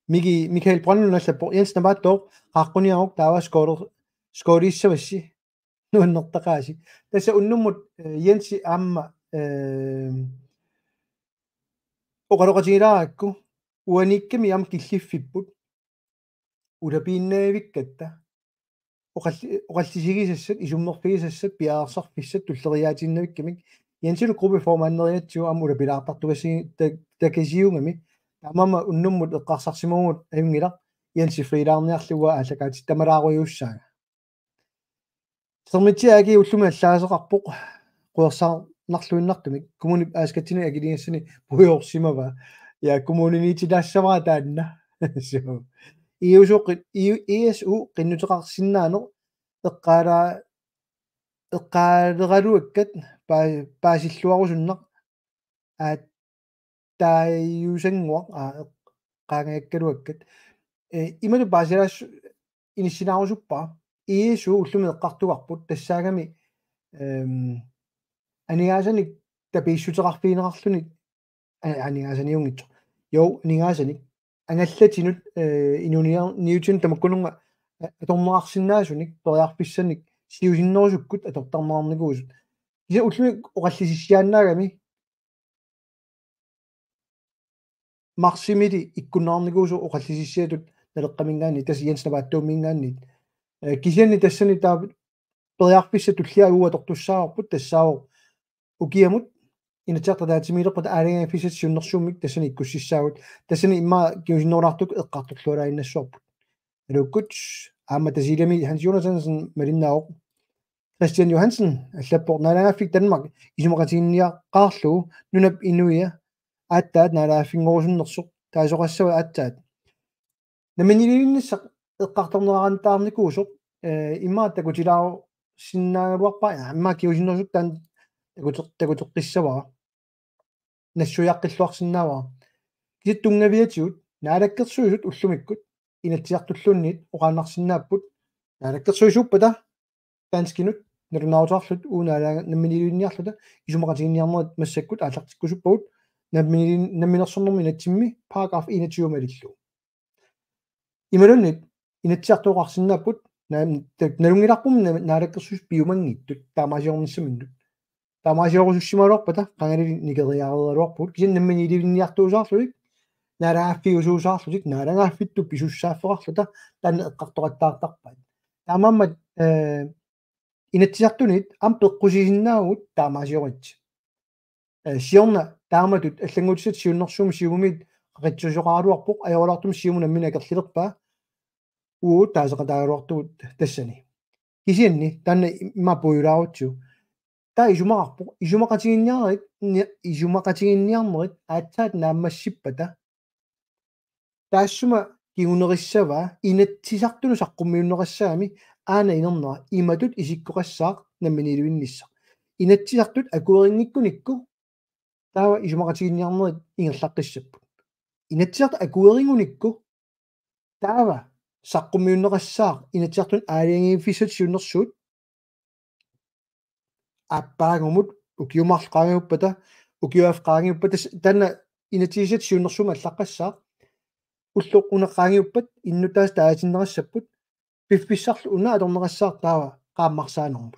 Miki-, Michael Brønlund allappoq: Jens Napaattooq, qaaqquniaruk taava skåler-, skålissavassi. Nuannertaqaasi. Tassa unnummut, eh, Jensi aamma, eh, oqaloqatigilaarakku uaniikkami aamma killiffipput ulapiinnavikkatta. Oqalli-, oqallisigisassat, isummerfigisassat, piareersarfissat tulleriiaatiinnavikkamik. Jensilu gruppeformanderiatsigu aamma ulapilaartartugassi-, ta-, takasiugami. Taamaammat unnummut eqqarsarsimavugut ajunngilaq, Jensi friilaarniarlugu aallakaatittamalaarujussuussaanga. Sermitsiaq aki ullumi allaaseqarpoq, quersaarnarluinnartumik. Kommunip aaskatsinni akiligassani puiorsimavaa. Ja, kommuniniititaassavara taanna. So. I S O qi-, I-, I S O qinnuteqarsinnaaneq eqqaalaa-, eqqaaleraluakkat paa-, paasilluarusunnaq aattaajusannguaq, aa, eq-, qaangajakkaluakkat. Eh, imatut paasilaassu-, inissinaarusuppara. I S O ullumi eqqartugarput, tassaagami, ehm, aningaasanik tapiissuteqarfigineqarluni, a-, aningaasaniunngitsoq. Jo, aningaasanik. Angallatinut, eh, inuuniar-, niutinnut tamakkununnga, eh, atorneqarsinnaasunik, periarfissanik, siusinnerusukkut atortarneqarnikuusut. Kisianni ullumi oqallisissiaannaagami, marsimili ikkunneqarnikuusoq oqallisissiatut Naleqqaminngaanniit, tassa Jens Napaattuuminngaanniit. Eh, kisianni tassani taava periarfissat tulliat uagut atortussaavarput, tassaavoq ukiamut Inatsisartut ataatsimiilerpata aalajangiiffigisassat siunnersuummik tassani ikkussissaagut. Tassani immaqa kingusinnerulaartukkut eqqartorlualaaginnassavarput. Aluukkut, aamma Tasiilami Hans Jonathansen malinnaavoq. Christian Johansen allappoq: Naalagaaffik Danmark isumaqatiginniaqqaarlugu nunap inuia aatsaat naalagaaffinngorusunnersoq taasoqassava aatsaat? Namminiilivinnissaq eqqartorneqartaarnikuusoq, eh, immaqa takutilaarusinnaagaluarpara, ja, immaqa kingusinnerusukkut taanna takuteq-, takuteqqissavara. Nassuiaqqilluarsinnaavara. Kisianni tunngaviatigut Naalakkersuisut ullumikkut Inatsisartulluunniit oqaannarsinnaapput, naalakkersuisuuppata danskinut nalunaarutaarluta unaalaanga namminiilivinniarluta isumaqatiginninniarnerit massakkut aallartikkusuppagut, namminiili-, namminersornermi inatsimmi paragraf enogtyve malillugu. Imaluunniit Inatsisartut oqarsinnaapput, na-, ta-, nalunngilarput na-, naalakkersuisut piumanngittut taamaaliornissaminnut. Taamaaliorusussimagaluarpata qangali nikeriaraluarpugut, kisianni namminiilivinniartuusaarlutik, naalagaaffiusuusaarlutik, naalagaaffittut pisussaaffeqarluta taanna eqqartoqattaartarpaat. Taamaammat, eh, Inatsisartunit aamma peqqusisinnaavugut taamaalioritsi. Eh, siorna taamatut allanngutissat siunnersuummut Siumumiit qaqitsuusoqaraluarpoq, ajoraluartumik Siumut nammineq akerlilerpaa, uagut taaseqataagaluartugut tassani. Kisianni taanna immaqa puigulaarutsigu. Taava isumaqarpoq, isumaqatiginniarnerit, ni-, isumaqatiginniarnerit aatsaat naammassippata, taassuma kingunerissavaa Inatsisartunut saqqummiunneqassagamik aana inernera imatut isikkoqassaaq namminiilivinnissaq. Inatsisartut akuerinngikkunikkut taava isumaqatiginniarnerit ingerlaqqissapput. Inatsisartut akuerigunikku taava saqqummiunneqassaaq Inatsisartunut aalajangiiffissatut siunnersuut, aappaagumut, ukiut marluk qaangiuppata, ukiup qaangiuppata, s-, taanna inatsisissatut siunnersuummut allaqqassaaq, ulloq una qaangiuppat innuttaasut taasitinneqassapput, piffissarlu una atorneqassaaq taava qaammarsaanermut.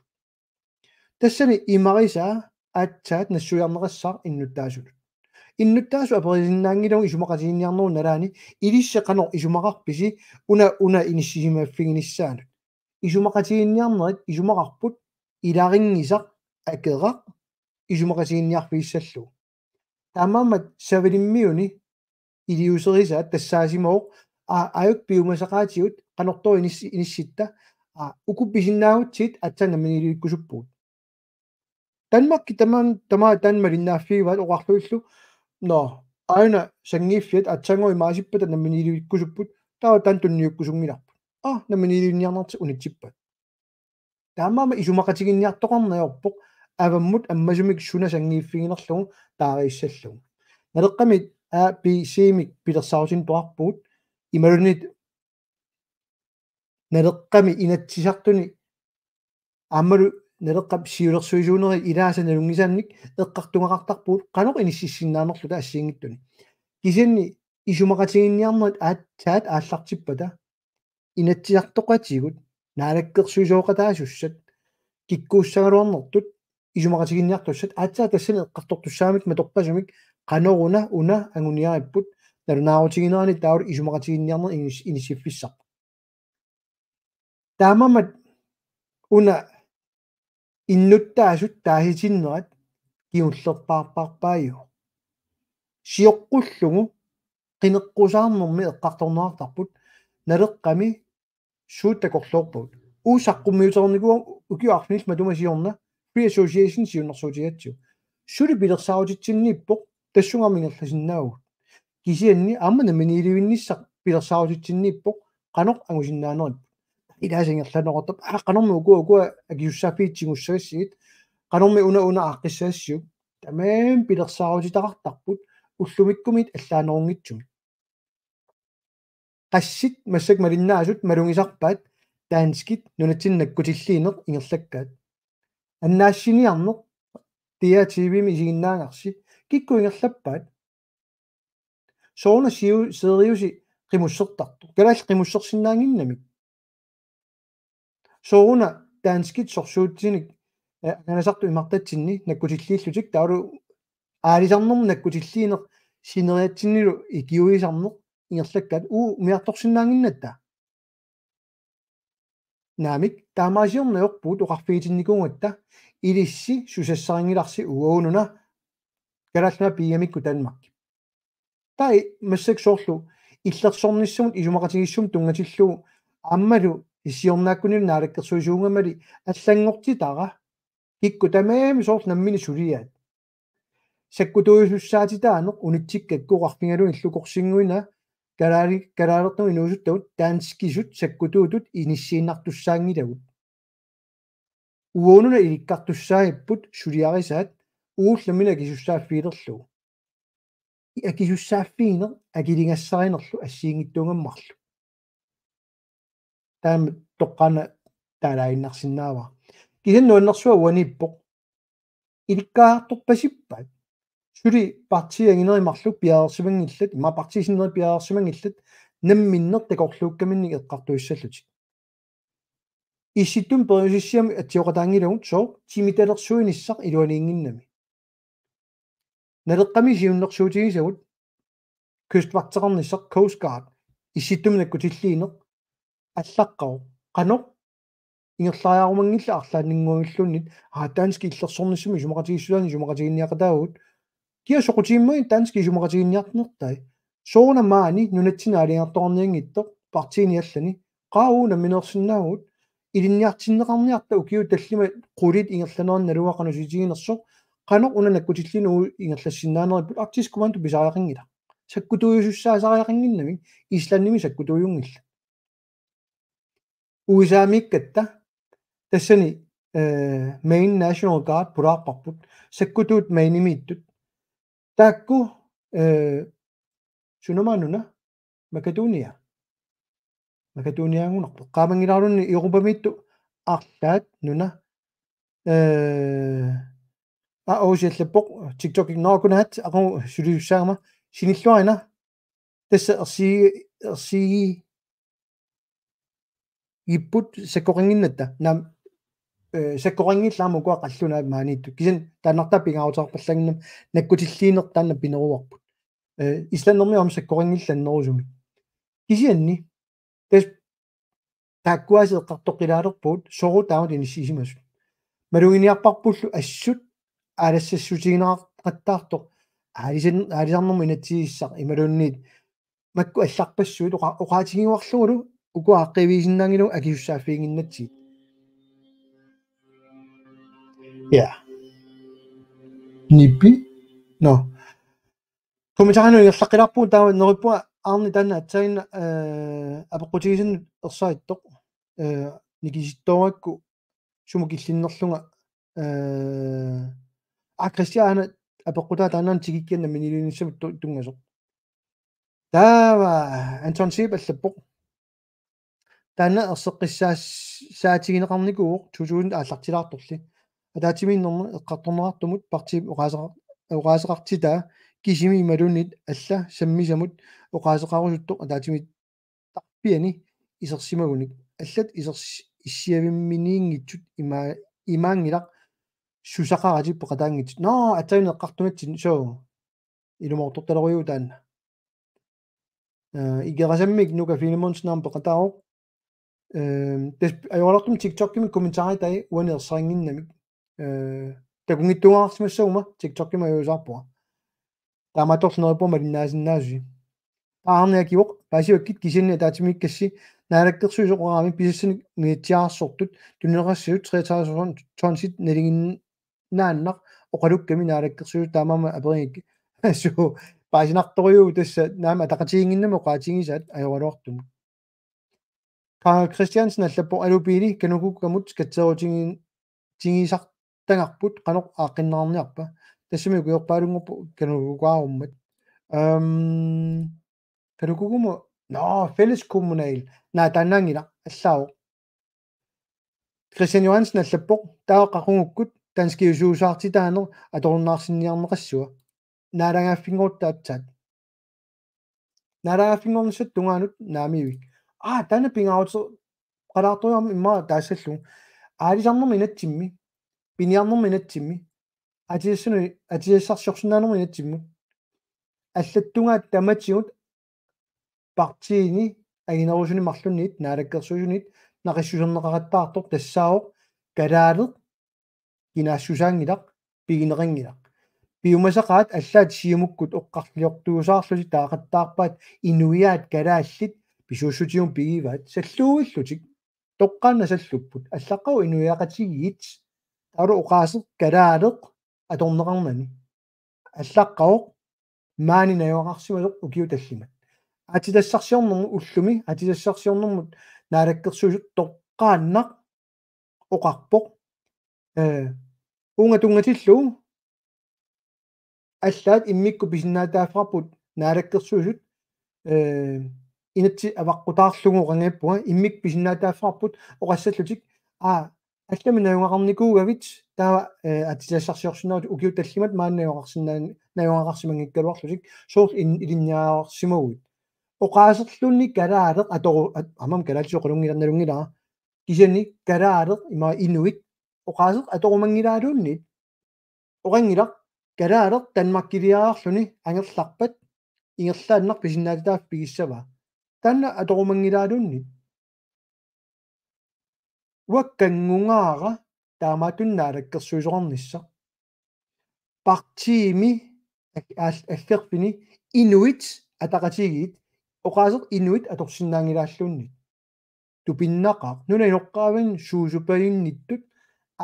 Tassani imarisaa aatsaat nassuiarneqassaaq innuttaasunut. Innuttaasut aperisinnaanngilagut isumaqatiginniarnerup nalaani: Ilissi qanoq isumaqarpisi una, una inissisimaffiginissaanut? Isumaqatiginniarnerit isumaqarput ilarinngisaq akeraq isumaqatiginniarfigissallugu. Taamaammat Savalimmiuni iliuuserisaat tassaasimavoq, aa, ajuk piumasaqaatigut qanortoq inissi-, inissitta, aa, uku pisinnaagutsigit aatsaat namminiilivikkusuppugut. Danmarki tamaan-, tamaat taanna malinnaaffigivaat oqarlugillu: Nå, aana sanngiiffiat aatsaannguaq imaasippata namminiilivikkusupput, taava taanna tunniukkusunngilarput. Aa, namminiilivinniarnertik unitsippaat. Taamaammat isumaqatiginniartoqarneq ajorpoq avammut ammasumik suna sanngiiffiginerlugu taariissallugu. Naleqqami A B C-mik pilersaarutinik toqarpugut, imaluunniit Naleqqami Inatsisartuni aammalu Naleqqap siulersuisuuneri ilaasa nalunngisaannik eqqartugaqartarpugut qanoq inississinnaanerluta assigiinngitsuni. Kisianni isumaqatiginniarnerit aatsaat aallartippata, Inatsisartoqatigut naalakkersuisooqataasussat kikkuussagaluarnertut isumaqatiginniartussat aatsaat tassani eqqartortussaammat matorpasumik qanoruna una anguniaripput, nalunaarutiginerani taavalu isumaqatiginniarneq inis-, inissiffissarput. Taamaammat una innuttaasut taasitinnerat kingullerpaarpaarpaajuvoq. Sioqqullugu qineqqusaarnermi eqqartorneqartarput, Naleqqami suut takorloorpagut. Uagut saqqummiutereernikuuagut ukiut arfinillit matuma siorna Free Association siunnersuutigigatsigu. Suli pilersaarutitsinniippoq, tassunga aamma ingerlasinnaavugut. Kisianni aamma namminiilivinnissaq pilersaarutitsinniippoq qanoq angusinnaaneripput. Ilaasa ingerlanneqartarpoq, aa, qanormi ukua, ukua akisussaaffiit tigussagassigit, qanormi una una aaqqissagassiuk. Tamarmik pilersaarutitaqartarput ullumikkumiit allaanerunngitsumik. Qassit massakkut malinnaasut malugisarpaat danskit nunatsinni nakkutilliineq ingerlakkaat? Annaassiniarneq D R T V-mi isiginnaagarsi, kikkut ingerlappaat? Sooruna Siu-, Siriusi qimussertartoq? Kalaallit qimussersinnaannginnamik? Sooruna danskit sorsuutinik, eh, angalasartut imartatsinni nakkutilliillutik, taavalu aalisarnermut nakkutilliineq sineriatsinnilu ikiuisarneq ingerlakkaat, uagut umiartorsinnaannginnatta? Naamik, taamaasiorneq ajorpugut oqarfigitinnikuugatta, ilissi susassarinngilarsi uagununa Kalaallit Nunaat piigamikku Danmarki. Taava massakkut soorlu illersornissamut isumaqatigiissumut tunngatillugu aammalu Issiornaakkunillu naalakkersuisuugamali allanngortitara. Kikkut tamarmik soorlu nammineq suliaat. Sakkutuujusussaatitaaneq unitsikkakku oqarfigalugillu korsinnguina kalaali-, kalaalertumut inuusuttagut danskisut sakkutuutut inissiinnartussaanngilagut. Uagut una ilikkartussaagipput suliarisaat uagut nammineq akisussaaffigilerlugu. Akisussaaffigineq akiligassarinerlu assigiinngitsuugammarlu. Taama toqqaannaq taalaaginnarsinnaavara. Kisianni nuannersuaq uaniippoq. Ilikkaartorpasippaat. Suli partiit anginerit marluk piareersimanngillat, immaqa partiit sinnerit piareersimanngillat, namminneq takorluukkaminnik eqqartuissallutik. Issittumi periusissiami atsioqataanngilagut sooq timitalersuinissaq iluaniinnginnami. Naleqqami siunnersuutigisagut kystvagteqarnissaq Coast Guard issittumi nakkutilliineq allaqqavoq. Qanoq ingerlariarumanngillat arlaanninnguamilluunniit, aa, danskit illersornissamut isumaqatigiissutaannik isumaqatiginninniaqataagut. Kia soqutigimmagit danskit isumaqatiginninniarnertai? Sooruna maani nunatsinni aalajangertoqarnianngitsoq partiini allani? Qaa, uagut nammineersinnaavugut. Ilinniartinneqarniarta ukiut tallimat qulit ingerlaneranni naluara qanoq isumaqatiginersoq. Qanoq una nakkutilliineq uagut ingerlassinnaanerput? Arktisk Kommando pisariaqanngilaq. Sakkutuujusussaasariaqannginnamik, Islandimi sakkutuujunngillat. U S A-miikkatta tassani, eh, Maine National Guard pulaarparput, sakkutuut Mainemiittut. Taakku, eh, sunamaanuna, Makedonia. Makedoniaanngunarpoq. Qaamanngilaarluni Europamiittut arlaat nuna. Eh, aa, uusi allappoq TikTok ignorakunaat, aqagu sulisussaagama, sinilluarina. Tassa ersigi-, ersigi-, gipput sakkoqannginnatta. Naamik, eh, sakkoqanngillat aamma ukua qallunaat maaniittut. Kisianni taannartaa pingaaruteqarpallaannginnami, nakkutilliineq taanna pineruarput. Eh, Islandermiut aamma sakkoqanngillat annerusumik. Kisianni tassa taakkuaasiit eqqartoqqilaalerpugut soorlu taamatut inissiisimasut. Maluginiarparpullu assut aalassassutigineqartartoq aalisan-, aalisarnermut inatsisissaq imaluunniit makku allarpassuit oqa-, oqaatigiuarlugulu ukua aaqqiivigisinnaanngilagut akisussaaffiginnginnatsigit. Ja. Nipi? Nå. Kommentarinut ingerlaqqilaarpugut, taava neriuppunga Arne taanna aatsaannguaq, eh, apeqqutigisannut ersarittoq, eh, nikisittoorakku sumut killinnerlunga, eh, aa, Christian apeqqutaa taanna tikikkiarnamminilinissamut tu-, tunngasoq. Taava Anton Seep allappoq. Taanna erseqqissaas-, saatigineqarnikuuvoq to tusind aallartilaartorli. Ataatsimiinnermi eqqartorneqartumut partiip oqaaseqa-, oqaaseqartitaa kisimi imaluunniit alla sammisamut oqaaseqarusuttoq ataatsimiittarpiani isersimagunik. Allat isers-, issiavimminiinngitsut ima-, imaanngilaq susaqaratik peqataanngitsut. Nå, aatsaannguaq eqqartugatsinni soo. Ilumoortortalerujuuvoq taanna. Eh, Ikerasammik Nuka Filemonsen aamma peqataavoq. Eh, tassa ajoraluartumik TikTokimi kommentarit taava uani ersarinnginnamik. Eh, takunngitsuugaarsimassaguma TikTokimi ajuusaarpunga. Taamaattorli neriuppunga malinnaasinnaasusi. Arne akivoq, paasivakkit kisianni ataatsimiikkassi naalakkersuisoq oqarami pisassanik unitsiaarsortut tunineqassasut treogtredive tonsit naliginnaa- naannaq oqalukkami naalakkersuisut taamaammat aperigakkit. Suu, paasinartorujuuvoq tassa naamik ataqatigiinnginnami oqaatigisaat ajoraluartumik. Karl Christiansen allappoq: Alupiili Kanukukamut skatseerutigi-, tigisartagarput qanoq aaqqinneqarniarpa? Tassami ukiorpaalunngorpoq Kanukukaarummat. Øhm, Kanukukumut, nå, fælleskommunal. Naa, taannaanngilaq, allaavoq. Christian Johansen allappoq: Taava qaqugukkut danskiusuusaartitaaneq atorunnaarsinniarneqassua. Naalagaaffinngorutta aatsaat. Naalagaaffinngornissat tungaanut naamivik. Aa, taanna pingaaruteqalaartorujuarmi immaqa taassallugu. Aalisarnermi inatsimmi, piniarnermi inatsimmi, atisassanut, atisassarsiorsinnaanermut inatsimmut. Allattugaat tamatigut partiini anginerusunik marlunniit naalakkersuisuniit naqissuserneqaqattaartoq tassaavoq kalaaleq kinaassusaanngilaq, pigineqanngilaq. Piumasaqaat allaat Siumukkut oqarliortuusaarlutik taaqattaarpaat inuiaat kalaallit pisuussutigut pigivaat salluuillutik. toqqaannaq sallupput. Allaqqavoq inuiaqatigiit, taavalu oqaaseq kalaaleq atorneqarnani. Allaqqavoq maani najugaqarsimasoq ukiut tallimat. Aatsitassarsiornermut ullumi, aatsitassarsiornermut naalakkersuisut toqqaannaq oqarpoq. Ee, uunga tunngatillugu allaat immikkut pisinnaatitaaffeqarput naalakkersuisut, ee, inatsit avaqqutaarlugu oqanngippunga, immikkut pisinnaatitaaffeqarput oqassallutik, aa, allamik najugaqarnikuugavit, taava, ee, aatsitassarsiorsinnaavutit ukiut tallimat maani najugaqarsinnaan-, najugaqarsimanngikkaluarlutik, soorlu in-, ilinniarsimaguit. Oqaaserluunniit kalaaleq atoru-, at-, aamma kalaallisut oqalunngilaq nalunngilara. Kisianni kalaaleq ima inuit oqaaseq atorumanngilaaluunniit. Oqanngilaq, kalaaleq Danmarkiliarluni angerlarpat ingerlaannaq pisinnaatitaaffik pigissavaa. Taanna atorumanngilaaluunniit. Uakkanngungaara taamaattunik naalakkersuisoqarnissaq. Partiimi ak-, al-, aggerfini inuit ataqatigiit, oqaaseq inuit atorsinnaanngilaalluunniit. Tupinnaqaaq. Nunap inoqqaavinik suusupajunnittut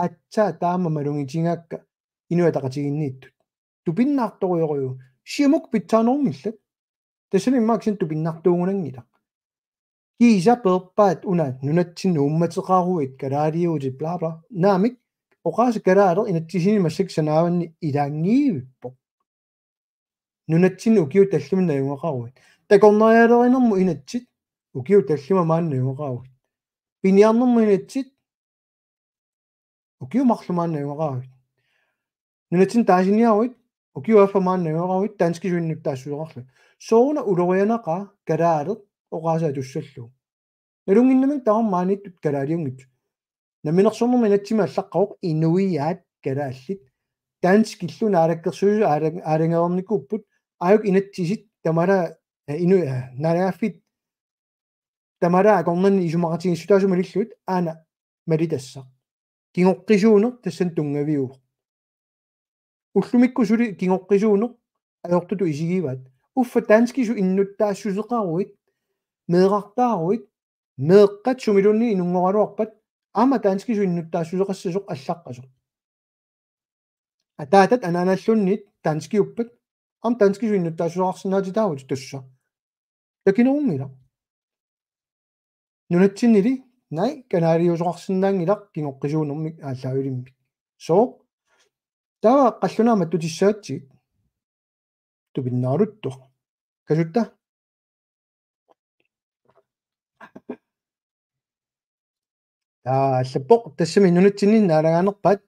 aatsaat taama malugitigaakka Inuit Ataqatigiinniittut. Tupinnartorujorujuuvoq. Siumut pitsaanerunngillat. Tassani immaqa kisianni tupinnartuugunanngilaq. Kiisa peerpaat una nunatsinni uummateqaruit kalaaliutit bla bla. Naamik, oqaaseq kalaaleq inatsisini massakkut sanaavanni ilaanngivippoq. Nunatsinni ukiut tallimat najugaqaruit. Takornarialerinermut inatsit ukiut tallimat maani najugaqaruit. Piniarnermut inatsit ukiut marluk maani najugaqaruit. Nunatsinni taasiniaruit ukiut affat maani najugaqaruit, danskisut innuttaassuseqarlugit. Sooruna ulorianaqaa kalaaleq oqaaseq atussallugu. Nalunnginnamik tamarmik maaniittut kalaaliunngitsut. Namminersornermi inatsisimi allaqqavoq inuiaat kalaallit. Danskillu naalakkersuisut aala-, aalajangereernikuupput, aajuku inatsisit tamalaat, eh, inu-, eh, naalagaaffiit tamalaat akornanni isumaqatigiissutaasut malillugit aana malitassaq. Kingoqqisuuneq tassani tunngaviuvoq. Ullumikkut suli kingoqqisuuneq ajortutut isigivaat. Uffa danskisut innuttaassuseqaruit, meerartaaruit, meeqqat sumiluunniit inunngoraluarpat, aamma danskisut innuttaassuseqassasoq allaqqasoq. Ataatat anaanalluunniit danskiuppat, aamma danskisut innuttaassuseqarsinnaatitaavutit tassa. Takinerunngilaq. Nunatsinnili, naak, kalaaliusoqarsinnaanngilaq kingoqqisuunermik aallaavilimmi. Sooq? Taava qallunaat mattutissagatsigit. Tupinnaraluttoq. Kasutta? Taava allappoq, tassami nunatsinni naalagaanerpaat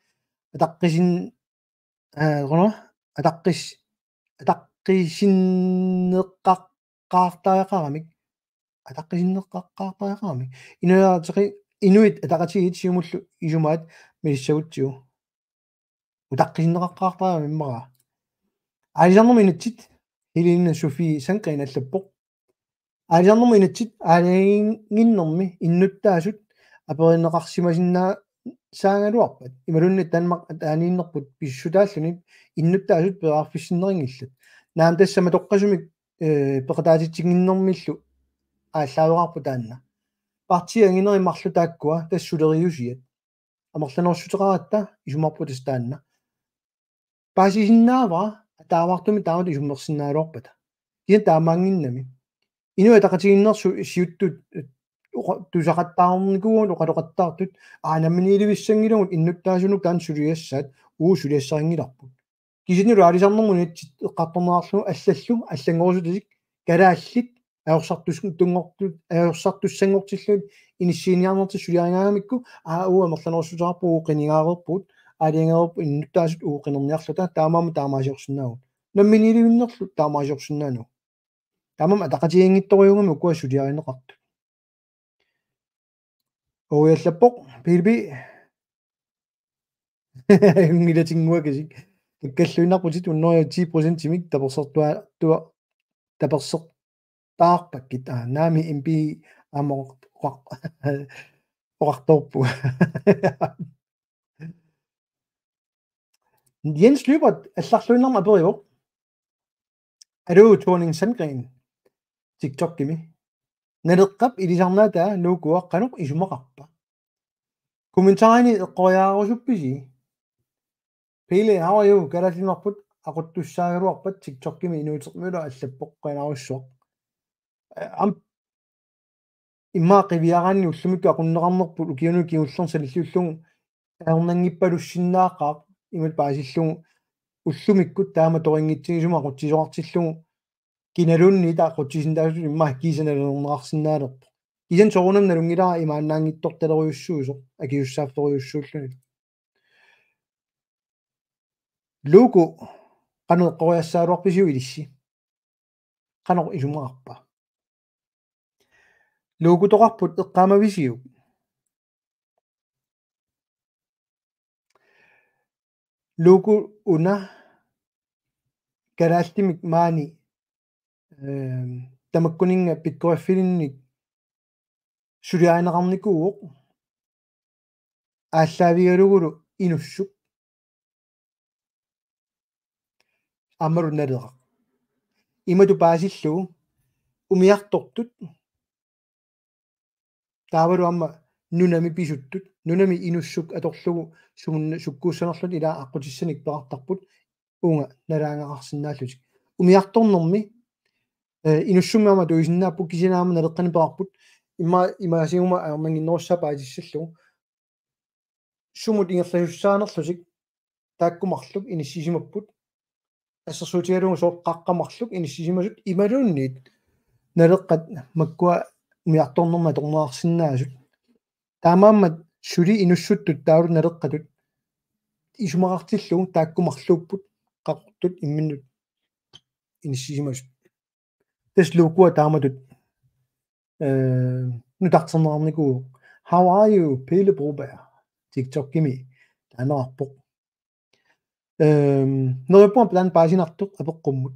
ataqqisin-, aa, qanoq, ataqqis-, ataqqisinneqaqqaartariaqaramik. Ataqqisinneqaqqaartariaqaramik. Inuiaqatigiit, Inuit Ataqatigiit Siumullu isumaat milissagutsigu. Utaqqisinneqaqqaartariaqarami immaqa. Aalisarnermut inatsit, Helene Sofie Sandgreen allappoq. Aalisarnermut inatsit aalajangiinnermi innuttaasut aperineqarsimasinnaassaagaluarpat. Imaluunniit Danmark ataaniinnerput pissutaalluni innuttaasut periarfissinneqanngillat. Naamik, tassa matoqqasumik, eh, peqataatitsinnginnermillu aallaaveqarpoq taanna. Partiit anginerit marluk taakkua tassa suleriusiat. Amerlanerussuteqaratta isumarput tassa taanna. Paasisinnaavara ataavartumik taamatut isummersinnaagaluarpata. Kisianni taamaannginnami. Inuit Ataqatigiinneersut siuttut, eh, oqa-, tusaqattaarnikuuvugut oqaloqattaartut, aa, namminiilivissanngilagut innuttaasunut taanna suliassaat, uu, suliassarinngilarput. Kisiannili aalisarnermut inatsit eqqartorneqarlugu allallu, allanngorusutasik, kalaallit, ajorsartus-, tunngortut, ajorsartussanngortillugit inissiiniarnertik suliaringaangamikku, aa, uu, amerlanerussuteqarpoq, uu, qinigaareerpugut, aalajangereerpugut, innuttaasut, uu, qinerniarluta, taamaammat taamaasiorsinnaavugut. Namminiilivinnerlu taamaasiorsinnaanagu. Taamaammat ataqatigiinngitsorujuugami ukua suliarineqartut. Uu, allappoq, Pilbi. Unngilatinnguakasik. Kakkalluinnarputit hundrede og ti procentimik tapersertua-, tua-, tapersertaarpakkit. Aa, naamik, M P aamma oqar-, oqar-, oqartoorpugut. Jens Lyberth allarluinnarmik aperivoq. Aluu, Thorning Sandgreen. TikTokimi. Naleqqap ilisarnaataa Nuukkua qanoq isumaqarpa? Kommentarini eqqoriaarusuppisi? Pele, how are you? Kalaallit Nunarput aquttussaagaluarpat TikTokimi inuutermilu allappoq qujanarsuaq. Am immaqa qiviaraanni ullumikkut aqunneqarnerput ukiunut kingullerni sanilliullugu ajornanngippalussinnaaqaaq imatut paasillugu ullumikkut taama torinngitsuusimasumik aqutsisoqartillugu kinaluunniit aqutsisinnaasut immaqa kiisa naluneqarsinnaalerpoq. Kisianni soorunami nalunngilara imaannaanngitsortalerujussuusoq akisussaafferujussuulluni. Luuku qanoq eqqoriassagaluarpisiuk ilissi? Qanoq isumaqarpa? Luukutoqarput eqqaamavisiuk? Luuku una kalaallimik maani, ehm, tamakkuninnga pikkoriffilinnik suliarineqarnikuuvoq aallaavigalugulu Inussuk aammalu Naleraq. Imatut paasillugu umiartortut taavalu aamma nunami pisuttut, nunami Inussuk atorlugu sumun-, sukkuussanerlutik ila aqqutissanik peqartarput uunga nalaagaqarsinnaallutik. Umiartornermi, eh, Inussummi aamma atuisinnaapput kisianni aamma Naleqqani peqarput immaqa imaasiguma ajornannginnerussaaq paatissallugu. Sumut ingerlasussaanerlutik taakku marluk inissisimapput. Assersuutigalugu sooq qaqqat marluk inissisimasut imaluunniit Naleqqat makkua umiartornermi atorneqarsinnaasut. Taamaammat suli Inussuttut taavalu Naleqqatut isumaqartillugu taakku marluupput Qaqortut imminnut inissisimasut. Tassa Luukua taamatut, eh, nutarterneqarnikuuvoq. How are you, Pele Broberg? TikTokimi taaneqarpoq. Ehm, neriuppunga taanna paasinartoq apeqqummut.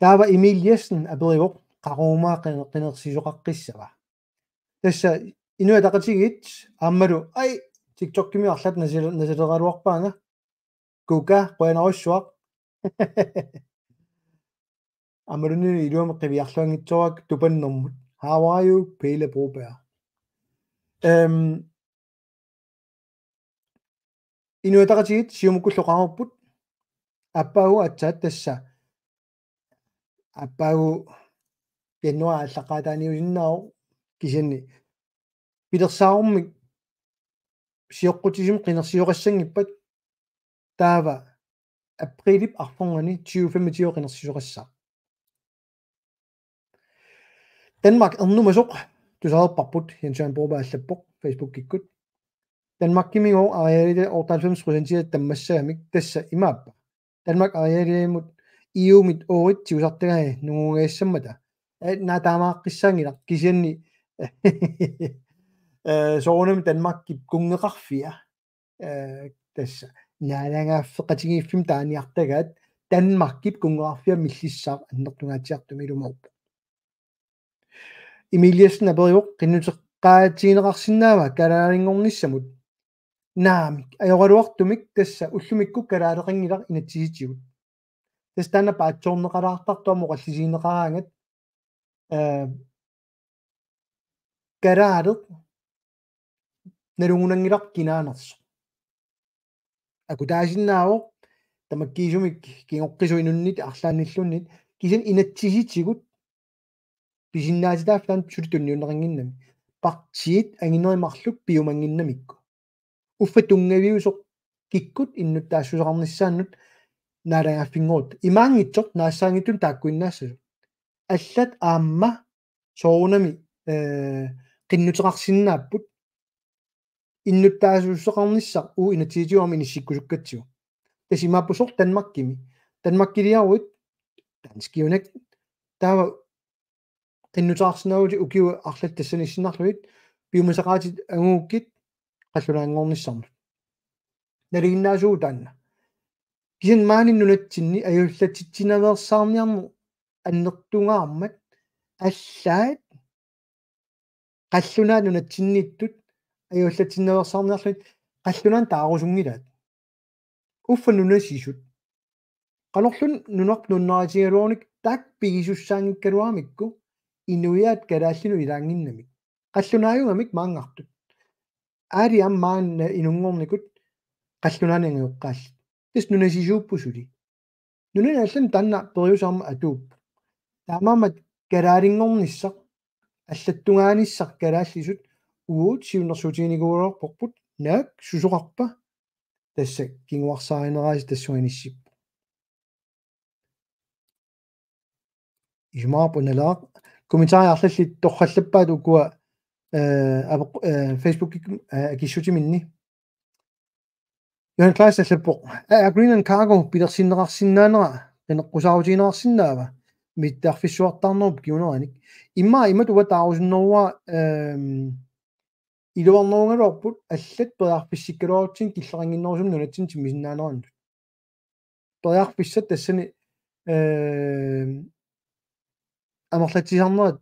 Taava Emil Jessen aperivoq, qaqugumaa qiner-, qinersisoqaqqissava? Tassa Inuit Ataqatigiit aammalu, ai, TikTokimi arlaat nasil-, nasileraluarpaanga. Kuka, qujanarsuaq. Aammaluunniit iluamik qiviarluanngitsoorpakka tupannermut. How are you, Pele Broberg? Ehm, Inuit Ataqatigiit Siumukkullu oqareerput. Aappaagu aatsaat tassa. Aappaagu januaari aallaqqaataaniusinnaavoq kisianni pilersaarummi sioqqutsisumik qinersisoqassanngippat taava aprilip arfernganni tyve femogtyve qinersisoqassaaq. Danmark ernumasoq tusareerparput, Jens Jørgen Broberg allappoq Facebookikkut. Danmarkimigooq arealia otteoghalvfems procentia tammassagamik, tassa imaappa: Danmark arealiamut E U-mit oorit tigusartagai nungugaassammata. Eh, naa taamaaqqissaanngilaq kisianni, eh, soorunami Danmarkip kunngeqarfia, eh, tassa naalagaaffeqatigiiffimmi taaniartagaat Danmarkip kunngeqarfia millissaaq annertungaatsiartumik ilumoorpoq. Emil Jessen aperivoq: Qinnuteqaatigineqarsinnaava kalaaliunngornissamut? Naamik, ajoraluartumik, tassa ullumikkut kalaaleqanngilaq inatsisitigut. Tassa taanna paatsoorneqalaartartoq aamma oqallisigineqaraangat, eh, kalaaleq nalugunanngilaq kinaanersoq. Akutaasinnaavoq tamakkiisumik kingoqqisut inunnit arlaannilluunniit, kisianni inatsisitigut pisinnaatitaaffik taanna suli tunniunneqannginnami. Partiit anginerit marluk piumannginnamikku. Uffa tunngaviusoq kikkut innuttaassuseqarnissaannut naalagaaffinngorutta. Imaanngitsoq naassaanngitsunik taakkuinnaassasut. Allat aamma soorunami, eh, qinnuteqarsinnaapput innuttaassuseqarnissaq uagut inatsisitigut aamma inissikkusukkatsigu. Tassa imaappoq soorlu Danmarkimi. Danmarkiliaruit danskiunak taava qinnuteqarsinnaavutit ukiut arlallit tassaniissinnarlugit, piumasaqaatit angugukkit qallunaanngornissannut. Nalinginnaasuuvoq taanna. Kisianni maani nunatsinni ajuullatsitsinaveersaarniarneq annertungaarmat allaat qallunaat nunatsinniittut ajuullatsinaveersaarniarlugit qallunaanut taarusunngilaat. Uffa nunasisut. Qanorluunniit nunarput nuannaarutigaluarunik taakku pigisussaanngikkaluaramikku inuiaat kalaallinut ilaannginnamik. Qallunaajugamik maanngartut. aali aamma maanna inunngornikut qallunaanit angajoqqaallit. Tassa nunasisuupput suli. Nunani allani taanna periuseq aamma atuuppoq. Taamaammat kalaalinngornissaq, allattugaanissaq kalaallisut uagut siunnersuutiginikuugaluarparput, naak susoqarpa tassa kinguarsaarinerasi tassunga inissippoq. Isumaqarpunga Naleqqap. Kommentarit arlallit torrallappaat ukua, eh, apeq-, eh, Facebookikkut, eh, akissutiminni. Johan Kleist allappoq: Air Greenland Cargo pilersinneqarsinnaanera qineqqusaarutigineqarsinnaava mittarfissuartarnerup kinguneranik? Immaqa imatut uanga taarusunneruara, ehm, iluarnerugaluarput allat periarfissikkaluarutsinnik killeqannginnerusumik nunatsinni timisinnaaneranik. Periarfissat tassani, ehm, amerlatsisarnerat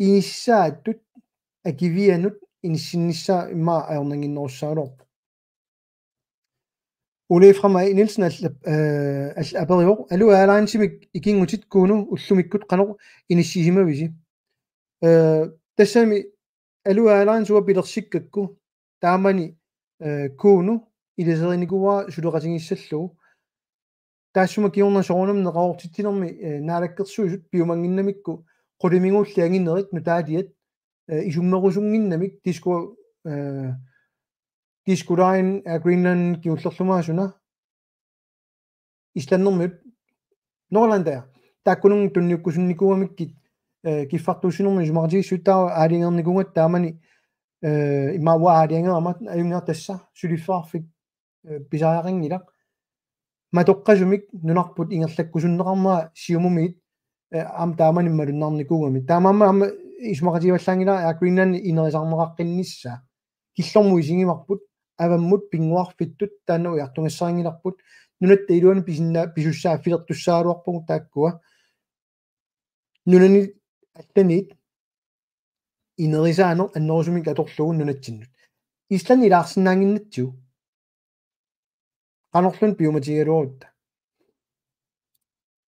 inissaattut akivianut inissinnissaa immaqa ajornannginnerussaagaluarpoq. Ole Frederik Nielsen allap-, eh, all-, aperivoq: Alu Airlinesimik ikinngutit Kuno ullumikkut qanoq inissisimavisi? Eh, tassami Alu Airlines uanga pilersikkakku taamani, eh, Kuno iliserinikuuara suleqatigissallugu. Taassuma kingorna soorunami neqeroortitsinermi, eh, Naalakkersuisut piumannginnamikku qulimiguulli anginerit nutaaliat, eh, isummerusunnginnamik, de skulle, eh, de skulle Air Greenland kingullerlumaasuna Islandermiut, Norlandair. Taakkununnga tunniukkusunnikuugamikkit, eh, kiffartuussinermi isumaqatigiissuit taava aalajangernikuugatta taamani, eh, immaqa uanga aalajangerama ajunngilaq tassa suliffeqarfik, eh, pisariaqanngilaq. Matoqqasumik nunarput ingerlakkusunneqarnera Siumumiit, eh, aamma taamani malunnarnikuugami. Taamaammat aamma isumaqatigivallaanngilara Air Greenland inerisarneqaqqinnissaa. Killormut isigivarput, avammut pinnguarfittut taanna ujartugassarinngilarput, nunatta iluani pisinna-, pisussaaffilertussaagaluarpagut taakkua. Nunani allaniit inerisaaneq annerusumik atorlugu nunatsinnut. Island ilaarsinnaannginnatsigu. Qanorluunniit piumatigigaluarutta.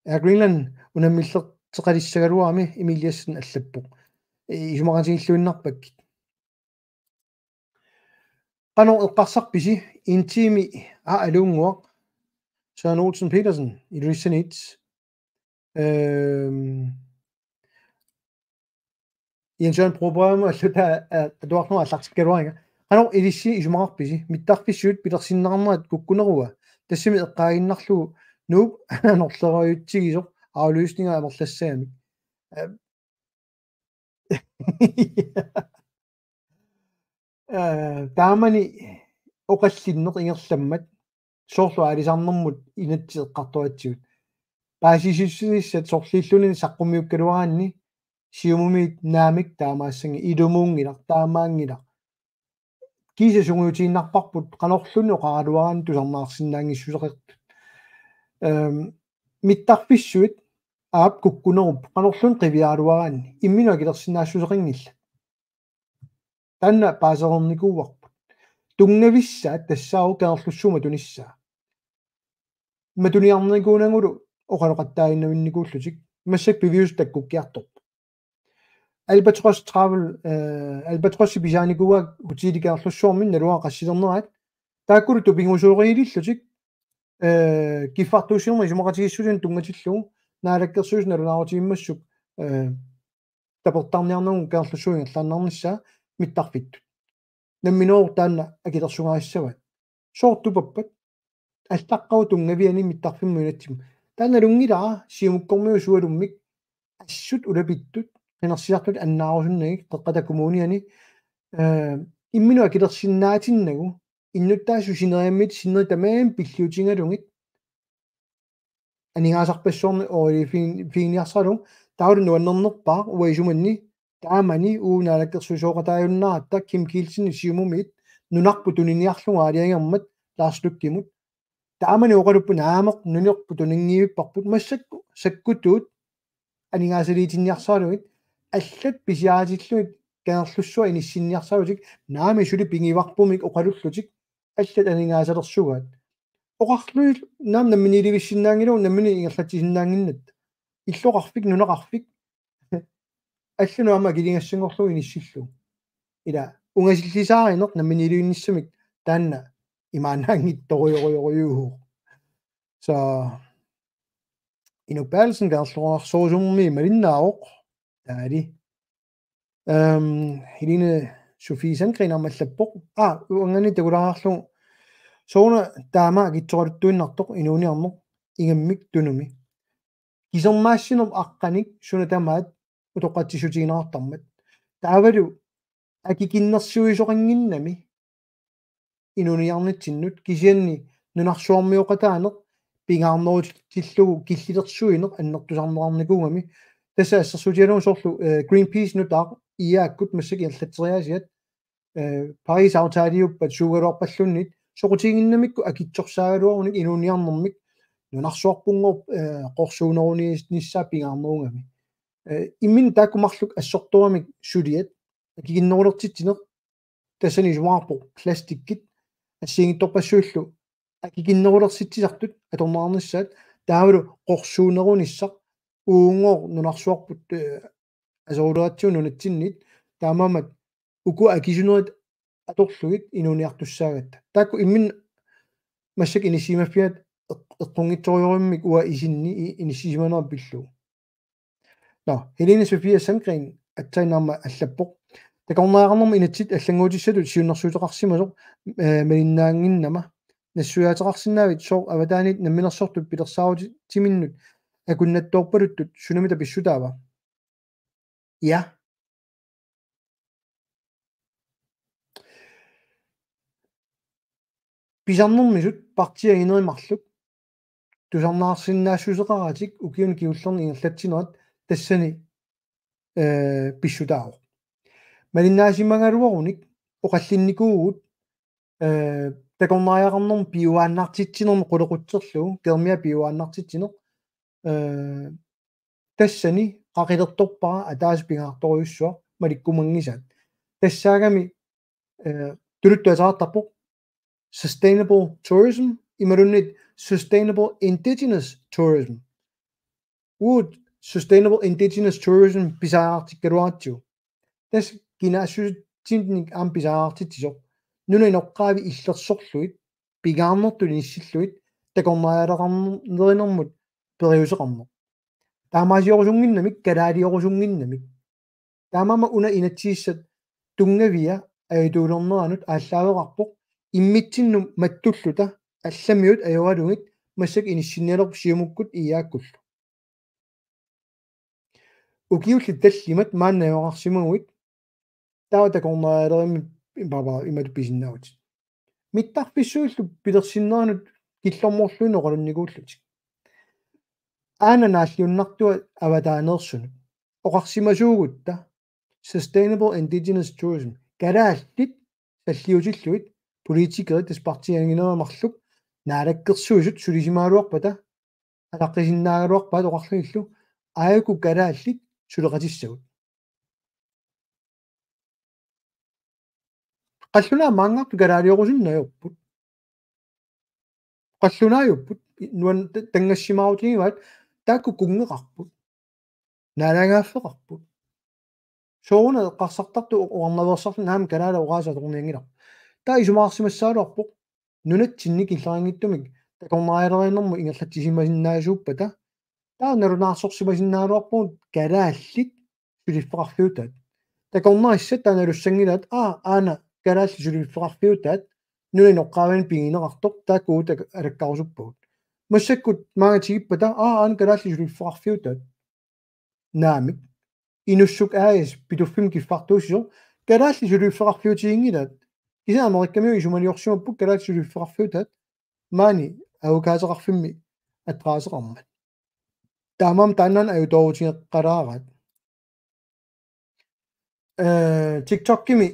Air Greenland unammillerteqalissagaluarami Emil Jessen allappoq. Isumaqatigilluinnarpakkit. Qanoq eqqarsarpisi? En time, aa, aluunnguaq. Søren Olsen Petersen, Ilulissaniit. Ehm, Jens Jørgen Brobergimut allutaa, eh, atuarnera aallartikkaluariga. Qanoq ilissi isumaqarpisi? Mittarfissuit pilersinneqarnerat kukkunerua? Tassami eqqaaginnarlugu Nuuk anorleriutsigisoq afløsninga amerlassagamik. Eh, eh, taamani oqallinneq ingerlammat soorlu aalisarnermut inatsit eqqartoratsigu. Paasissutissaat sorliulluunniit saqqummiukkaluaraanni Siumumiit naamik taamaassanngilaq, ilumuunngilaq, taamaanngilaq. Kiisa sungiutiinnarparput qanorluunniit oqaraluaraanni tusarnaarsinnaanngissuseqartut. Ehm, mittarfissuit aap kukkunerupput qanorluunniit qiviaraluaraanni imminut akilersinnaassuseqanngillat. Taanna paasereernikuuarput. Tunngavissaat tassaavoq Kangerlussuup matunissaa. Matuniarnikuunagulu oqaloqattaaginnavinnikuullutik. Massakkut piviusut takkukkiartorput. Albatross Travel, eh, Albatrossi pisaanikuuaat hotelli Kangerlussuarmi naluara qassilernerat. Taakkulu tupigusooriilillutik, eh, kiffartuussinermi isumaqatigiissutinik tunngatillugu Naalakkersuisut nalunaarutigimmassuk, eh, tapertarniarnagu Kangerlussuup ingerlaannarnissaa mittarfittut. Nammineq taanna akilersugassavaat. Sooq tupappat? Allaqqavoq tunngaviani mittarfimmut inatsimmi. Taanna nalunngilara Siumukkormiut sualummik assut ulapittut qinersisartut annaarusunnagit Qeqqata Kommuniani, eh, imminut akilersinnaatinnagu innuttaasut sineriammiit sinneri tamarmik pilliutigalugit aningaasarpassuarnik oorifiin-, fiiniarsaralugu taavalu nuannernerpaaq uanga isumanni taamani uagut naalakkersuisooqataajunnaratta Kim Kielsen Siumumiit nunarput tuniniarlugu aalajangermat Lars Lykkemut. Taamani oqaluppoq naameq nunarput tuningivipparput massakkut sakkutuut aningaasaliitinniarsaralugit allat pisiaritillugit Kangerlussuaq inissinniarsaralutik naamik suli pigivarpumik oqalullutik allat aningaasalersugaat. Oqarlugit naamik namminiilivissinnaanngilagut nammineq ingerlatsisinnaannginnatta. Illoqarfik, nunaqarfik. Allanut aamma akiligassanngorlugu inissillugu. Ila ungasillisaarineq namminiilivinnissamik taanna imaannaanngitsorujorujorujuuvoq. Så Inuk Berthelsen Kangerluarsorusummi malinnaavoq. Taali. Øhm, Helene Sofie Sandgreen aamma allappoq. Ah, uangani takulaarlugu. Sooruna taama akitsoraluttuinnartoq inuuniarneq ingammik Tunumi. Kisermaassinerup aqqanik suna tamaat utoqqatsissutigineqartarmat. Taavalu akikinnersuisoqannginnami inuuniarnitsinnut kisianni nunarsuarmioqataaneq pingaarnerutillugu killilersuineq annertusarneqarnikuugami. Tassa assersuutigalugu soorlu, eh, Greenpeace nutaaq I A-kkut massakkut ingerlatseriaasiat, eh, Paris-aftaliuppat suugaluarpalluunniit soqutiginnginnamikku akitsorsaagaluarunik inuuniarnermik nunarsuarpunngooq, eh, qorsuunerunissaa pingaarnerugami. Eh, imminut taakku marluk assortoramik suliat akikinnerulertitsineq tassani isumaqarpoq plastikkit assigiinngitsorpassuillu akikinnerulersitsisartut atorneqarnissaat taavalu qorsuunerunissaq uunngooq nunarsuarput, eh, aseruleratsigu nunatsinnit taamaammat uku akisunerit atorlugit inuuniartussaagatta. Taakku imminut massakkut inissisimaffiat eq-, eqqunngitsorujussuarmik uanga isinni i-, inissisimanera pillugu. Nå, Helene Sofie Sandgreen aatsaannguaq aamma allappoq. Takornariaqarnermut inatsit allannguutissatut siunnersuuteqarsimasoq, eh, malinnaannginnama. Nassuiaateqarsinnaavit sooq avataanit namminersortut pilersaarutiminnut akunnattoorpaluttut sunamita pissutaava? Ja. Pisarnermisut partiit aginerit marluk tusarnaarsinnaassuseqaratik ukiuni kingullerni ingerlatsinerat tassani, eh, pissutaavoq. Malinnaasimagaluarunik oqallinnikuuvugut, eh, takornariaqarnermut piujuaannartitsinermik qulequtserlugu, Geermiap piujuaannartitsineq, eh, tassani qaqilertorpara ataaseq pingaartorujussuaq malikkumanngisaat. Tassaagami, eh, tuluttut ateqartarpoq sustainable tourism, imaluunniit sustainable indigenous tourism. Uagut sustainable indigenous tourism pisariaqartikkaluaratsigu. Tassa kinaassutsitsinnik aamma pisariaqartitsisoq. Nunap inoqqaavi illersorlugit, pingaarnertut inissillugit, takornariaqarnerinermut periuseqarneq. Taamaasiorusunnginnamik, kalaaliorusunnginnamik. Taamaammat una inatsisissap tunngavia ajortulerneranut aallaaveqarpoq immitsinnut mattulluta allamiut ajoralugit massakkut inissinnialerput Siumukkut I A-kkullu. Ukiullit tallimat maanna najugaqarsimaguit taava takornarialerimmik baba imatut pisinnaavutit. Mittarfissuillu pilersinneranut killormorluinnaq oqalunnikuullutik. Aana naalliunnartua avataaneersunut. Oqarsimasuugutta sustainable indigenous tourism. Kalaallit salliutillugit politikerit tassa partiit aginerit marluk naalakkersuisut sulisimagaluarpata ataqqisinnaagaluarpaat oqarlugillu aajuku kalaallit suleqatissagut. Qallunaat maanngartut kalaaliorusunngilagut. Qallunaajupput nuan t-, tanngassimaarutigivaat taakku kunngeqarput. Naalagaaffeqarput. Sooruna eqqarsartartut o-, oqarnaveersarluni aamma kalaallit oqaasii atornianngilarput. Taava isumaqarsimassagaluarpoq nunatsinni killeqanngitsumik takornarialerinermut ingerlatsisimasinnaasuuppata. Taava nalunaarsorsimasinnaagaluarpugut kalaallit suliffeqarfiutaat. Takornarissat taanna nalussanngilaat, aa, aana kalaallit suliffeqarfiutaat, nunap inoqqaavinik pigineqartoq, taakku uagut alakkarusuppagut. Massakkut maanga tigippata, aa, aana kalaallit suliffeqarfiutaat. Naamik. Inussuk A/S Pituffimmi kiffartuussisoq, kalaallit suliffeqarfiutiginngilaat. Kisianni Amerikkamiut isumaliorsimapput kalaallit suliffeqarfiutaat. Maani avukaateqarfimmi attraaseqarmat. Taamaammat taannaana ajutoorutigeqqalaaraat. Eh, TikTokimi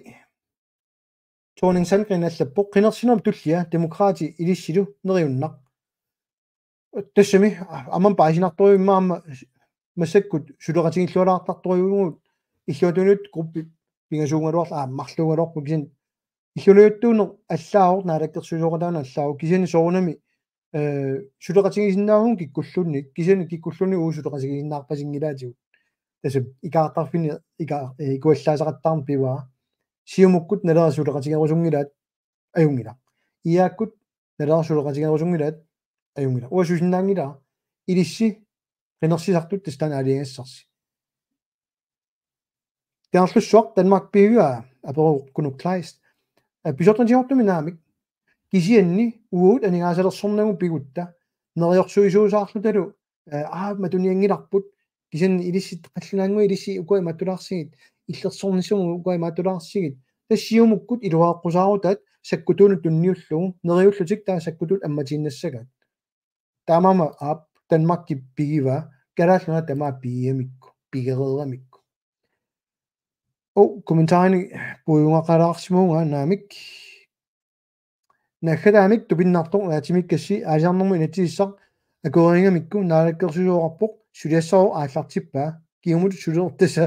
Thorning Sandgreen allappoq qinersinermi tullia Demokraatit ilissilu neriunnaq. Tassami aamma paasinartorujuuvoq aamma massakkut suleqatigiillualaartartorujuuvugut illuatungiliuttut gruppit pingasuugaluarlugit aamma marluugaluarput kisianni illuliuttuuneq allaavoq naalakkersuisooqataaneq allaavoq kisianni soorunami eh, suleqatigisinnaavugut kikkulluunniit, kisianni kikkulluunniit uagut suleqatigisinnaavarpasinngilaatigut. Tassa ikaartarfinni ika-, eh, ikuallaasaqattaarneq pivara. Siumukkut Naleraq suleqatigerusunngilaat ajunngilaq. IA-kkut Naleraq suleqatigerusunngilaat ajunngilaq. Uanga susinnaanngilara ilissi qinersisartut tassa taanna aalajangigassarsi. Kangerlussuaq Danmark pigivaa, aperoq Kunuk Kleist. Pisortanngortumik naamik. Kisianni uagut aningaasalersornagu pigutta neriorsuisuusaarlutalu, eh, aa, matunianngilarput, kisianni ilissi qallunaannguit ilissi ukua imaattulaarsigit, illersornissamut ukua imaattulaarsigit, tassa Siumukkut iluaqqusaarutaat sakkutuunut tunniullugu, neriullutik taava sakkutuut ammatiinnassagaat. Taamaammat aap, Danmarkip pigivaa, Kalaallit Nunaat tamaat pigigamikku, pigereeramikku. Oh, kommentarini puigungaqalaarsimavunga naamik. Naggataamik tupinnartoq, naatimikkassi aalisarnermut inatsisissaq akuerigamikku naalakkersuisooqarpoq, suliassarooq aallartippaa, kingumut suliortassa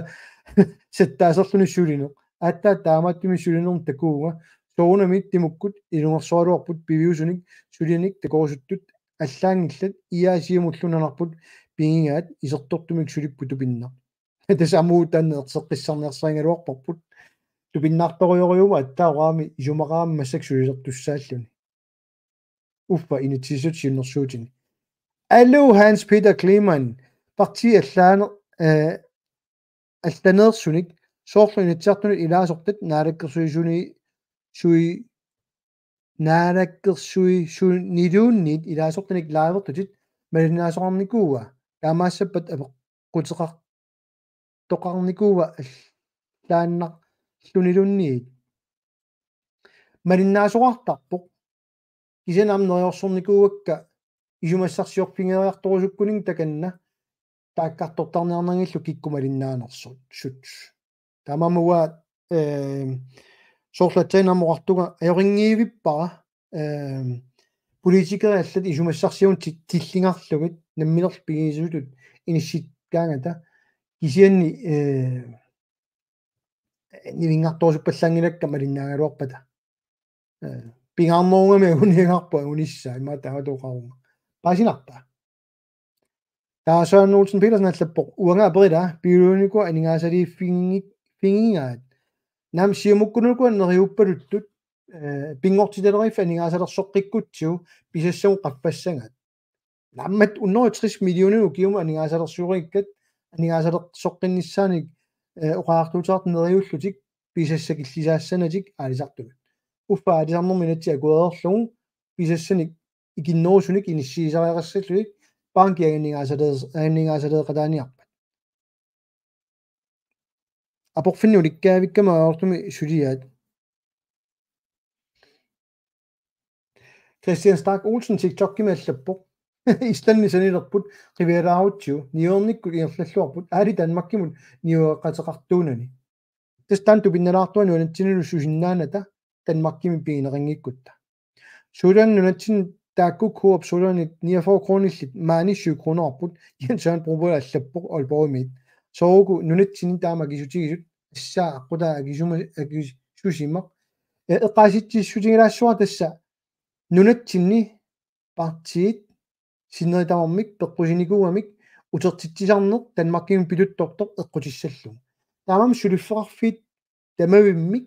sattaaserluni sulineq. Aatsaat taamaattumik sulinermut takuunga, soorunami Timukkut ilungersugaluarput piviusunik sulianik takorusuttut allaanngillat, IA Siumullu nanarput pigigaat isertortumik sulipput tupinnaq. Tassa aamma taanna erseqqissarniarsarigaluarparput. Tupinnartorujorujuuvoq aatsaat oqarami isumaqarami massakkut sulilertussaalluni. Uffa inatsisissatut siunnersuutini. Aluu Hans Peter Kleemann, partii allaane-, eh, allaneersunik, soorlu Inatsisartunut ilaasortat naalakkersuisuni-, sui-, naalakkersuisuniluunniit ilaasortanik livertutit malinnaasoqarnikuua, taamaassappat apeqquteqar-, toqarnikuua allaannarluniluunniit. Malinnaasoqartarpoq. Kisianni aamma neriorsornikuuakka isumassarsiorfigeriartorusukkunik takanna taakkartortarniarnanngillu kikkut malinnaanersut. Taamaammat uanga, eh, soorlu aatsaannguaq oqartunga ajorinngivippara, eh, politikerit allat isumassarsiorneq ti-, tillingarlugit nammineq pigisutut inissikkaangata, kisianni, eh, nivingartorusuppallaanngilakka malinnaagaluarpata. Eh, pingaarnerugami anguniagarput angunissaa, immaqa taava oqaruma. Paasinarpa? Taava Søren Olsen Petersen allappoq: Uanga aperila, piviusunikuuakka aningaasaliiffigingi-, figigaat. Naamik, Siumukkunuku neriuppaluttut, eh, pinngortitaleriffik aningaasalersoqqikkutsigu pisassagut qaffassagaat. Naammat hundrede og tres millioner ukiumut aningaasalersuerikkat, aningaasalersoqqinnissaannik, eh, oqariartuuteqartut neriullutik pisassat killisaassanatik aalisartunut. Uffa aalisarnermut inatsit akuereerlugu pisassanik ikinnerusunik inissiisariaqassallutik, banki aningaasalee-, aningaasaleeqataaniarpat. Aporfinni ulikkaavikkama ajortumik suliaat. Christian Stark Olsen TikTokimi allappoq: Islandi sanilerput qivialaarutsigu, niuernikkut ingerlalluarput, aali Danmarkimut niueqateqartuunani. Tassa taanna tupinnalaartunga nunatsinnilu susinnaanata Danmarkimi pigineqanngikkutta. Soorlu nunatsinni taakku Coop Soorlunit niogfyrre kronillit maani syv kronerput, Jens Søren Broberg allappoq Aalborgimiit. Sooruku nunatsinni taama akisutigisut, assaa aqqutaa akisuma-, akisusimaq. Eh, eqqaasitsissutigilaassuara tassa nunatsinni partiit sinneri tamarmik peqqusinikuugamik utertitsisarneq Danmarkimi pituttortoq eqqutissallugu. Taamaammat suliffeqarfiit tamavimmik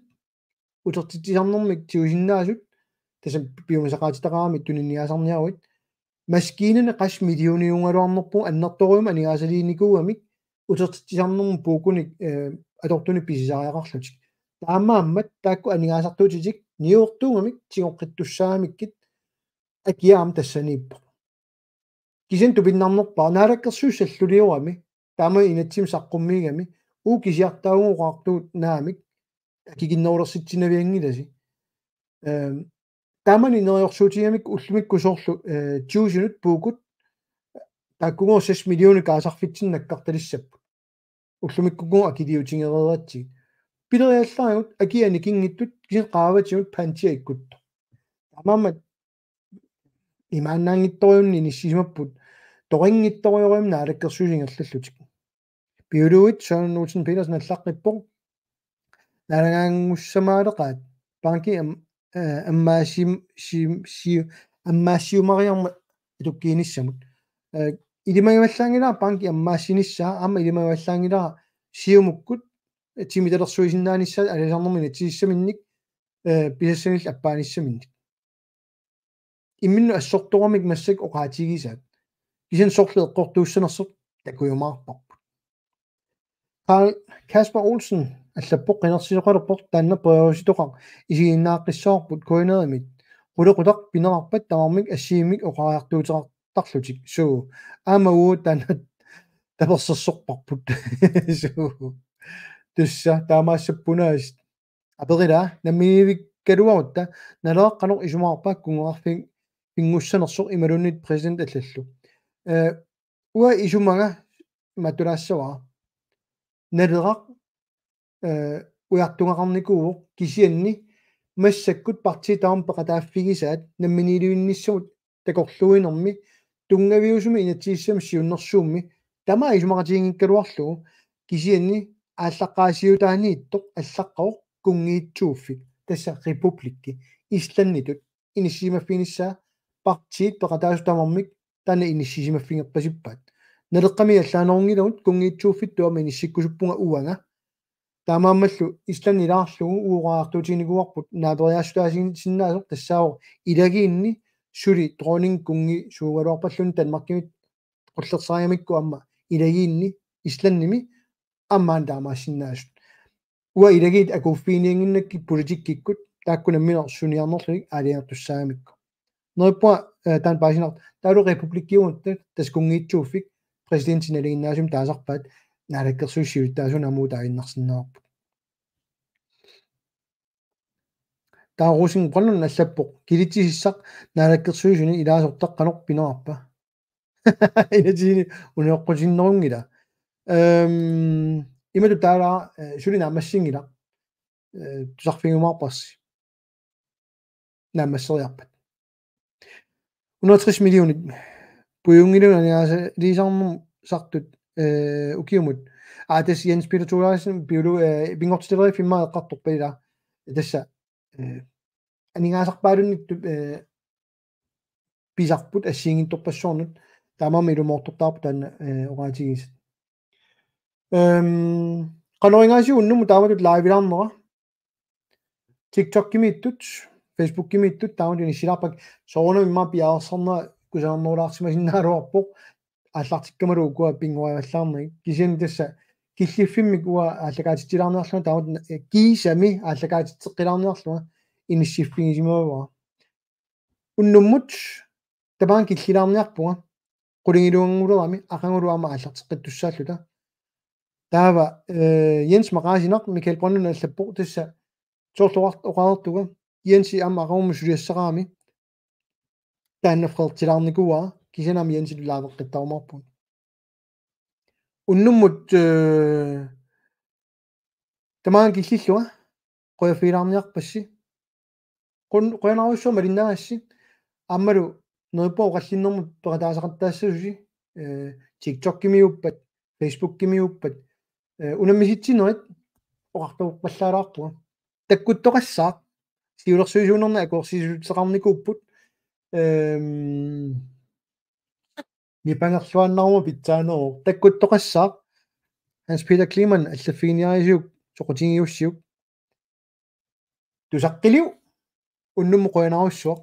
utertitsisarnermik tigusinnaasut, tassami piumasaqaatitaqarami tuniniaasarniaruit, maskiinani qassit millioniugaluarnerput annertoorujussuarmik aningaasaliinikuugamik utertitsisarnermut puukkunik, eh, atortunik pisisariaqarlutik. Taamaammat taakku aningaasartuutitik niuertuugamik tigoqqittussaagamikkit akia aamma tassaniippoq. Kisianni tupinnarnerpaaq naalakkersuisut salluliorami, taama inatsimmi saqqummiigami, uagut kisiartaagutta oqartugut naamik, akikinnerulersitsinavianngilasi. Ehm, taamani neriorsuutigigamikku ullumikkut soorlu, eh, tyve sinut puukkut, taakkuuguuvoq seks millioner kaasarfitsinni nakkartalissapput. Ullumikkuuguuvoq akiliutigereeratsigit. Pileriallarigut akia anikinngitsut, kisianni qaavatigut pantia ikkuttoq. Taamaammat imaannaanngitsorujunnik inissisimapput, toqinngitsorujussuarmik naalakkersuisut ingerlallutik. Biologit Søren Olsen Petersen allaqqippoq: Naalagaanngussamaaleqaat, banki am-, eh, ammaassium-, sium-, siu-, ammaassiumariarmat atukkiinissamut. Eh, ilimagivallaanngilara banki ammaassinissaa, aamma ilimagivallaanngilara Siumukkut, timitalersuisinnaanissaat aalisarnermut inatsisissaminnik, eh, pisassanillu appaanissaminnik. Imminnut assortoramik massakkut oqaatigisaat. Kisianni sorleq eqqortuussanersoq takujumaarparput. Carl Kasper Olsen allappoq: Qinersisoqalerpoq taanna periarusitoqaq isiginnaaqqissavarput K N R-imit. Qulequtaq pineqarpat tamarmik assigiimmik oqariartuuteqartarlutik. Suu. Aamma uagut taanna tapersersorparput. Suu. Tassa taamaassappunaasit. Aperila namminiilivikkaluarutta: Naleraq qanoq isumaqarpa kunngeqarfik pinngussanersoq imaluunniit præsident allallu? Eh, uanga isumaga imaattunaassavara. Naleraq, eh, ujartugaqarnikuuvoq, kisianni massakkut partiit tamarmik peqataaffigisaat namminiilivinnissamut takorluuinermi tunngaviusumik inatsisissamut siunnersuummi tamaat isumaqatiginngikkaluarlugu, kisianni aallaqqaasiutaaniittoq allaqqavoq kunngiitsuuffik, tassa republikki, Islanditut inissisimaffiginissaa partiit peqataasut tamarmik taanna inissisimaffigerpasippaat. Naleqqami allaanerunngilaq, kunngiitsuuffittut aamma inissikkusuppunga uanga. Taamaammallu Island ilaarlugu uagut oqariartuutiginikuuarput naapeqatigiissutaasinnaasoq tassaavoq ilagiinni suli dronning kunngi suugaluarpalluunniit Danmarkimit qullersaagamikku aamma ilagiinni Islandimi aamma taamaassinnaasut. Uanga ilagiit akuuffiginiannginnakkit politikkikkut taakku nammineq suniarnerlutik aalajangertussaagamikku. Neriuppunga, eh, taanna paasinartoq, taavalu republikkiugunartoq tassa kunngiitsuuffik præsidenti nalinginnaasumik taasarpaat, naalakkersuisut siulittaasuunik aamma taaginnarsinnaavarput. Taava Rosing Brønlund allappoq: Kilitsisissaq naalakkersuisuni ilaasortaq qanoq pineqarpa? Inatsisini unioqqutinnerunngilaq. Ehm, imatut taava, eh, suli naammassinngilaq. Eh, tusarfigiumaarparsi naammasseriarpat. Hundrede og tres millioner pujunngilagut aningaasaliisarnermut sartut, eh, ukiumut. Aa, tassa Jens Peter Thorleifsen, biolog, eh, pinngortitalerivimmut eqqartorpalila. Tassa, eh, aningaasarpaalunnittut, eh, pisarput assigiinngitsorpassuarnut, taamaammat ilumoortortaarput taanna, eh, oqaatigisat. Ehm, qanoq igaasiuk unnummut taamatut live-ilaarnera? TikTokimiittut, Facebookimiittut taamatut inissilaarpakka, soorunami immaqa piareersarnera kusanarnerulaarsimasinnaaluarpoq, aallartikkamalu ukua pinngorivallaarnagit. Kisianni tassa killiffimmik uanga aallakaatitsilaarniarlunga taamatut, eh, kiisami aallakaatitseqqilaarniarlunga inissiffigisimavara. Unnummut tamaanga killilaarniarpunga, qulingiluanngulerami aqagulu aamma aallarteqqittussaalluta. Taava, eh, Jens maqaasinaq Michael Brønlund allappoq tassa soorlu oqar-, oqareertunga, Jensi aamma aqagumut suliassaqarami taanna fredertilaarnikuuara, kisianni aamma Jensi live-eqqittarumaarpugut. Unnummut, eh, tamaanga killillunga qujaffigilaarniarpassi. Qun-, qujanarsuaq malinnaagassi. Aammalu neriuppunga oqallinnermut peqataasaqattaassasusi, eh, TikTokimiuuppat, Facebookimiuuppat, eh, unammisitsinerit oqartoqarpallaalaarpunga. Takkuttoqassaaq, siulersuisuunerni akuersissuteqarnikuupput. Ehm, nipangerluinnaruma pitsaaneruvoq. Takkuttoqassaaq, Hans Peter Kleemann allaffiginiarisiuk soqutigiussiuk. Tusaqqiliuk, unnummut qujanarsuaq.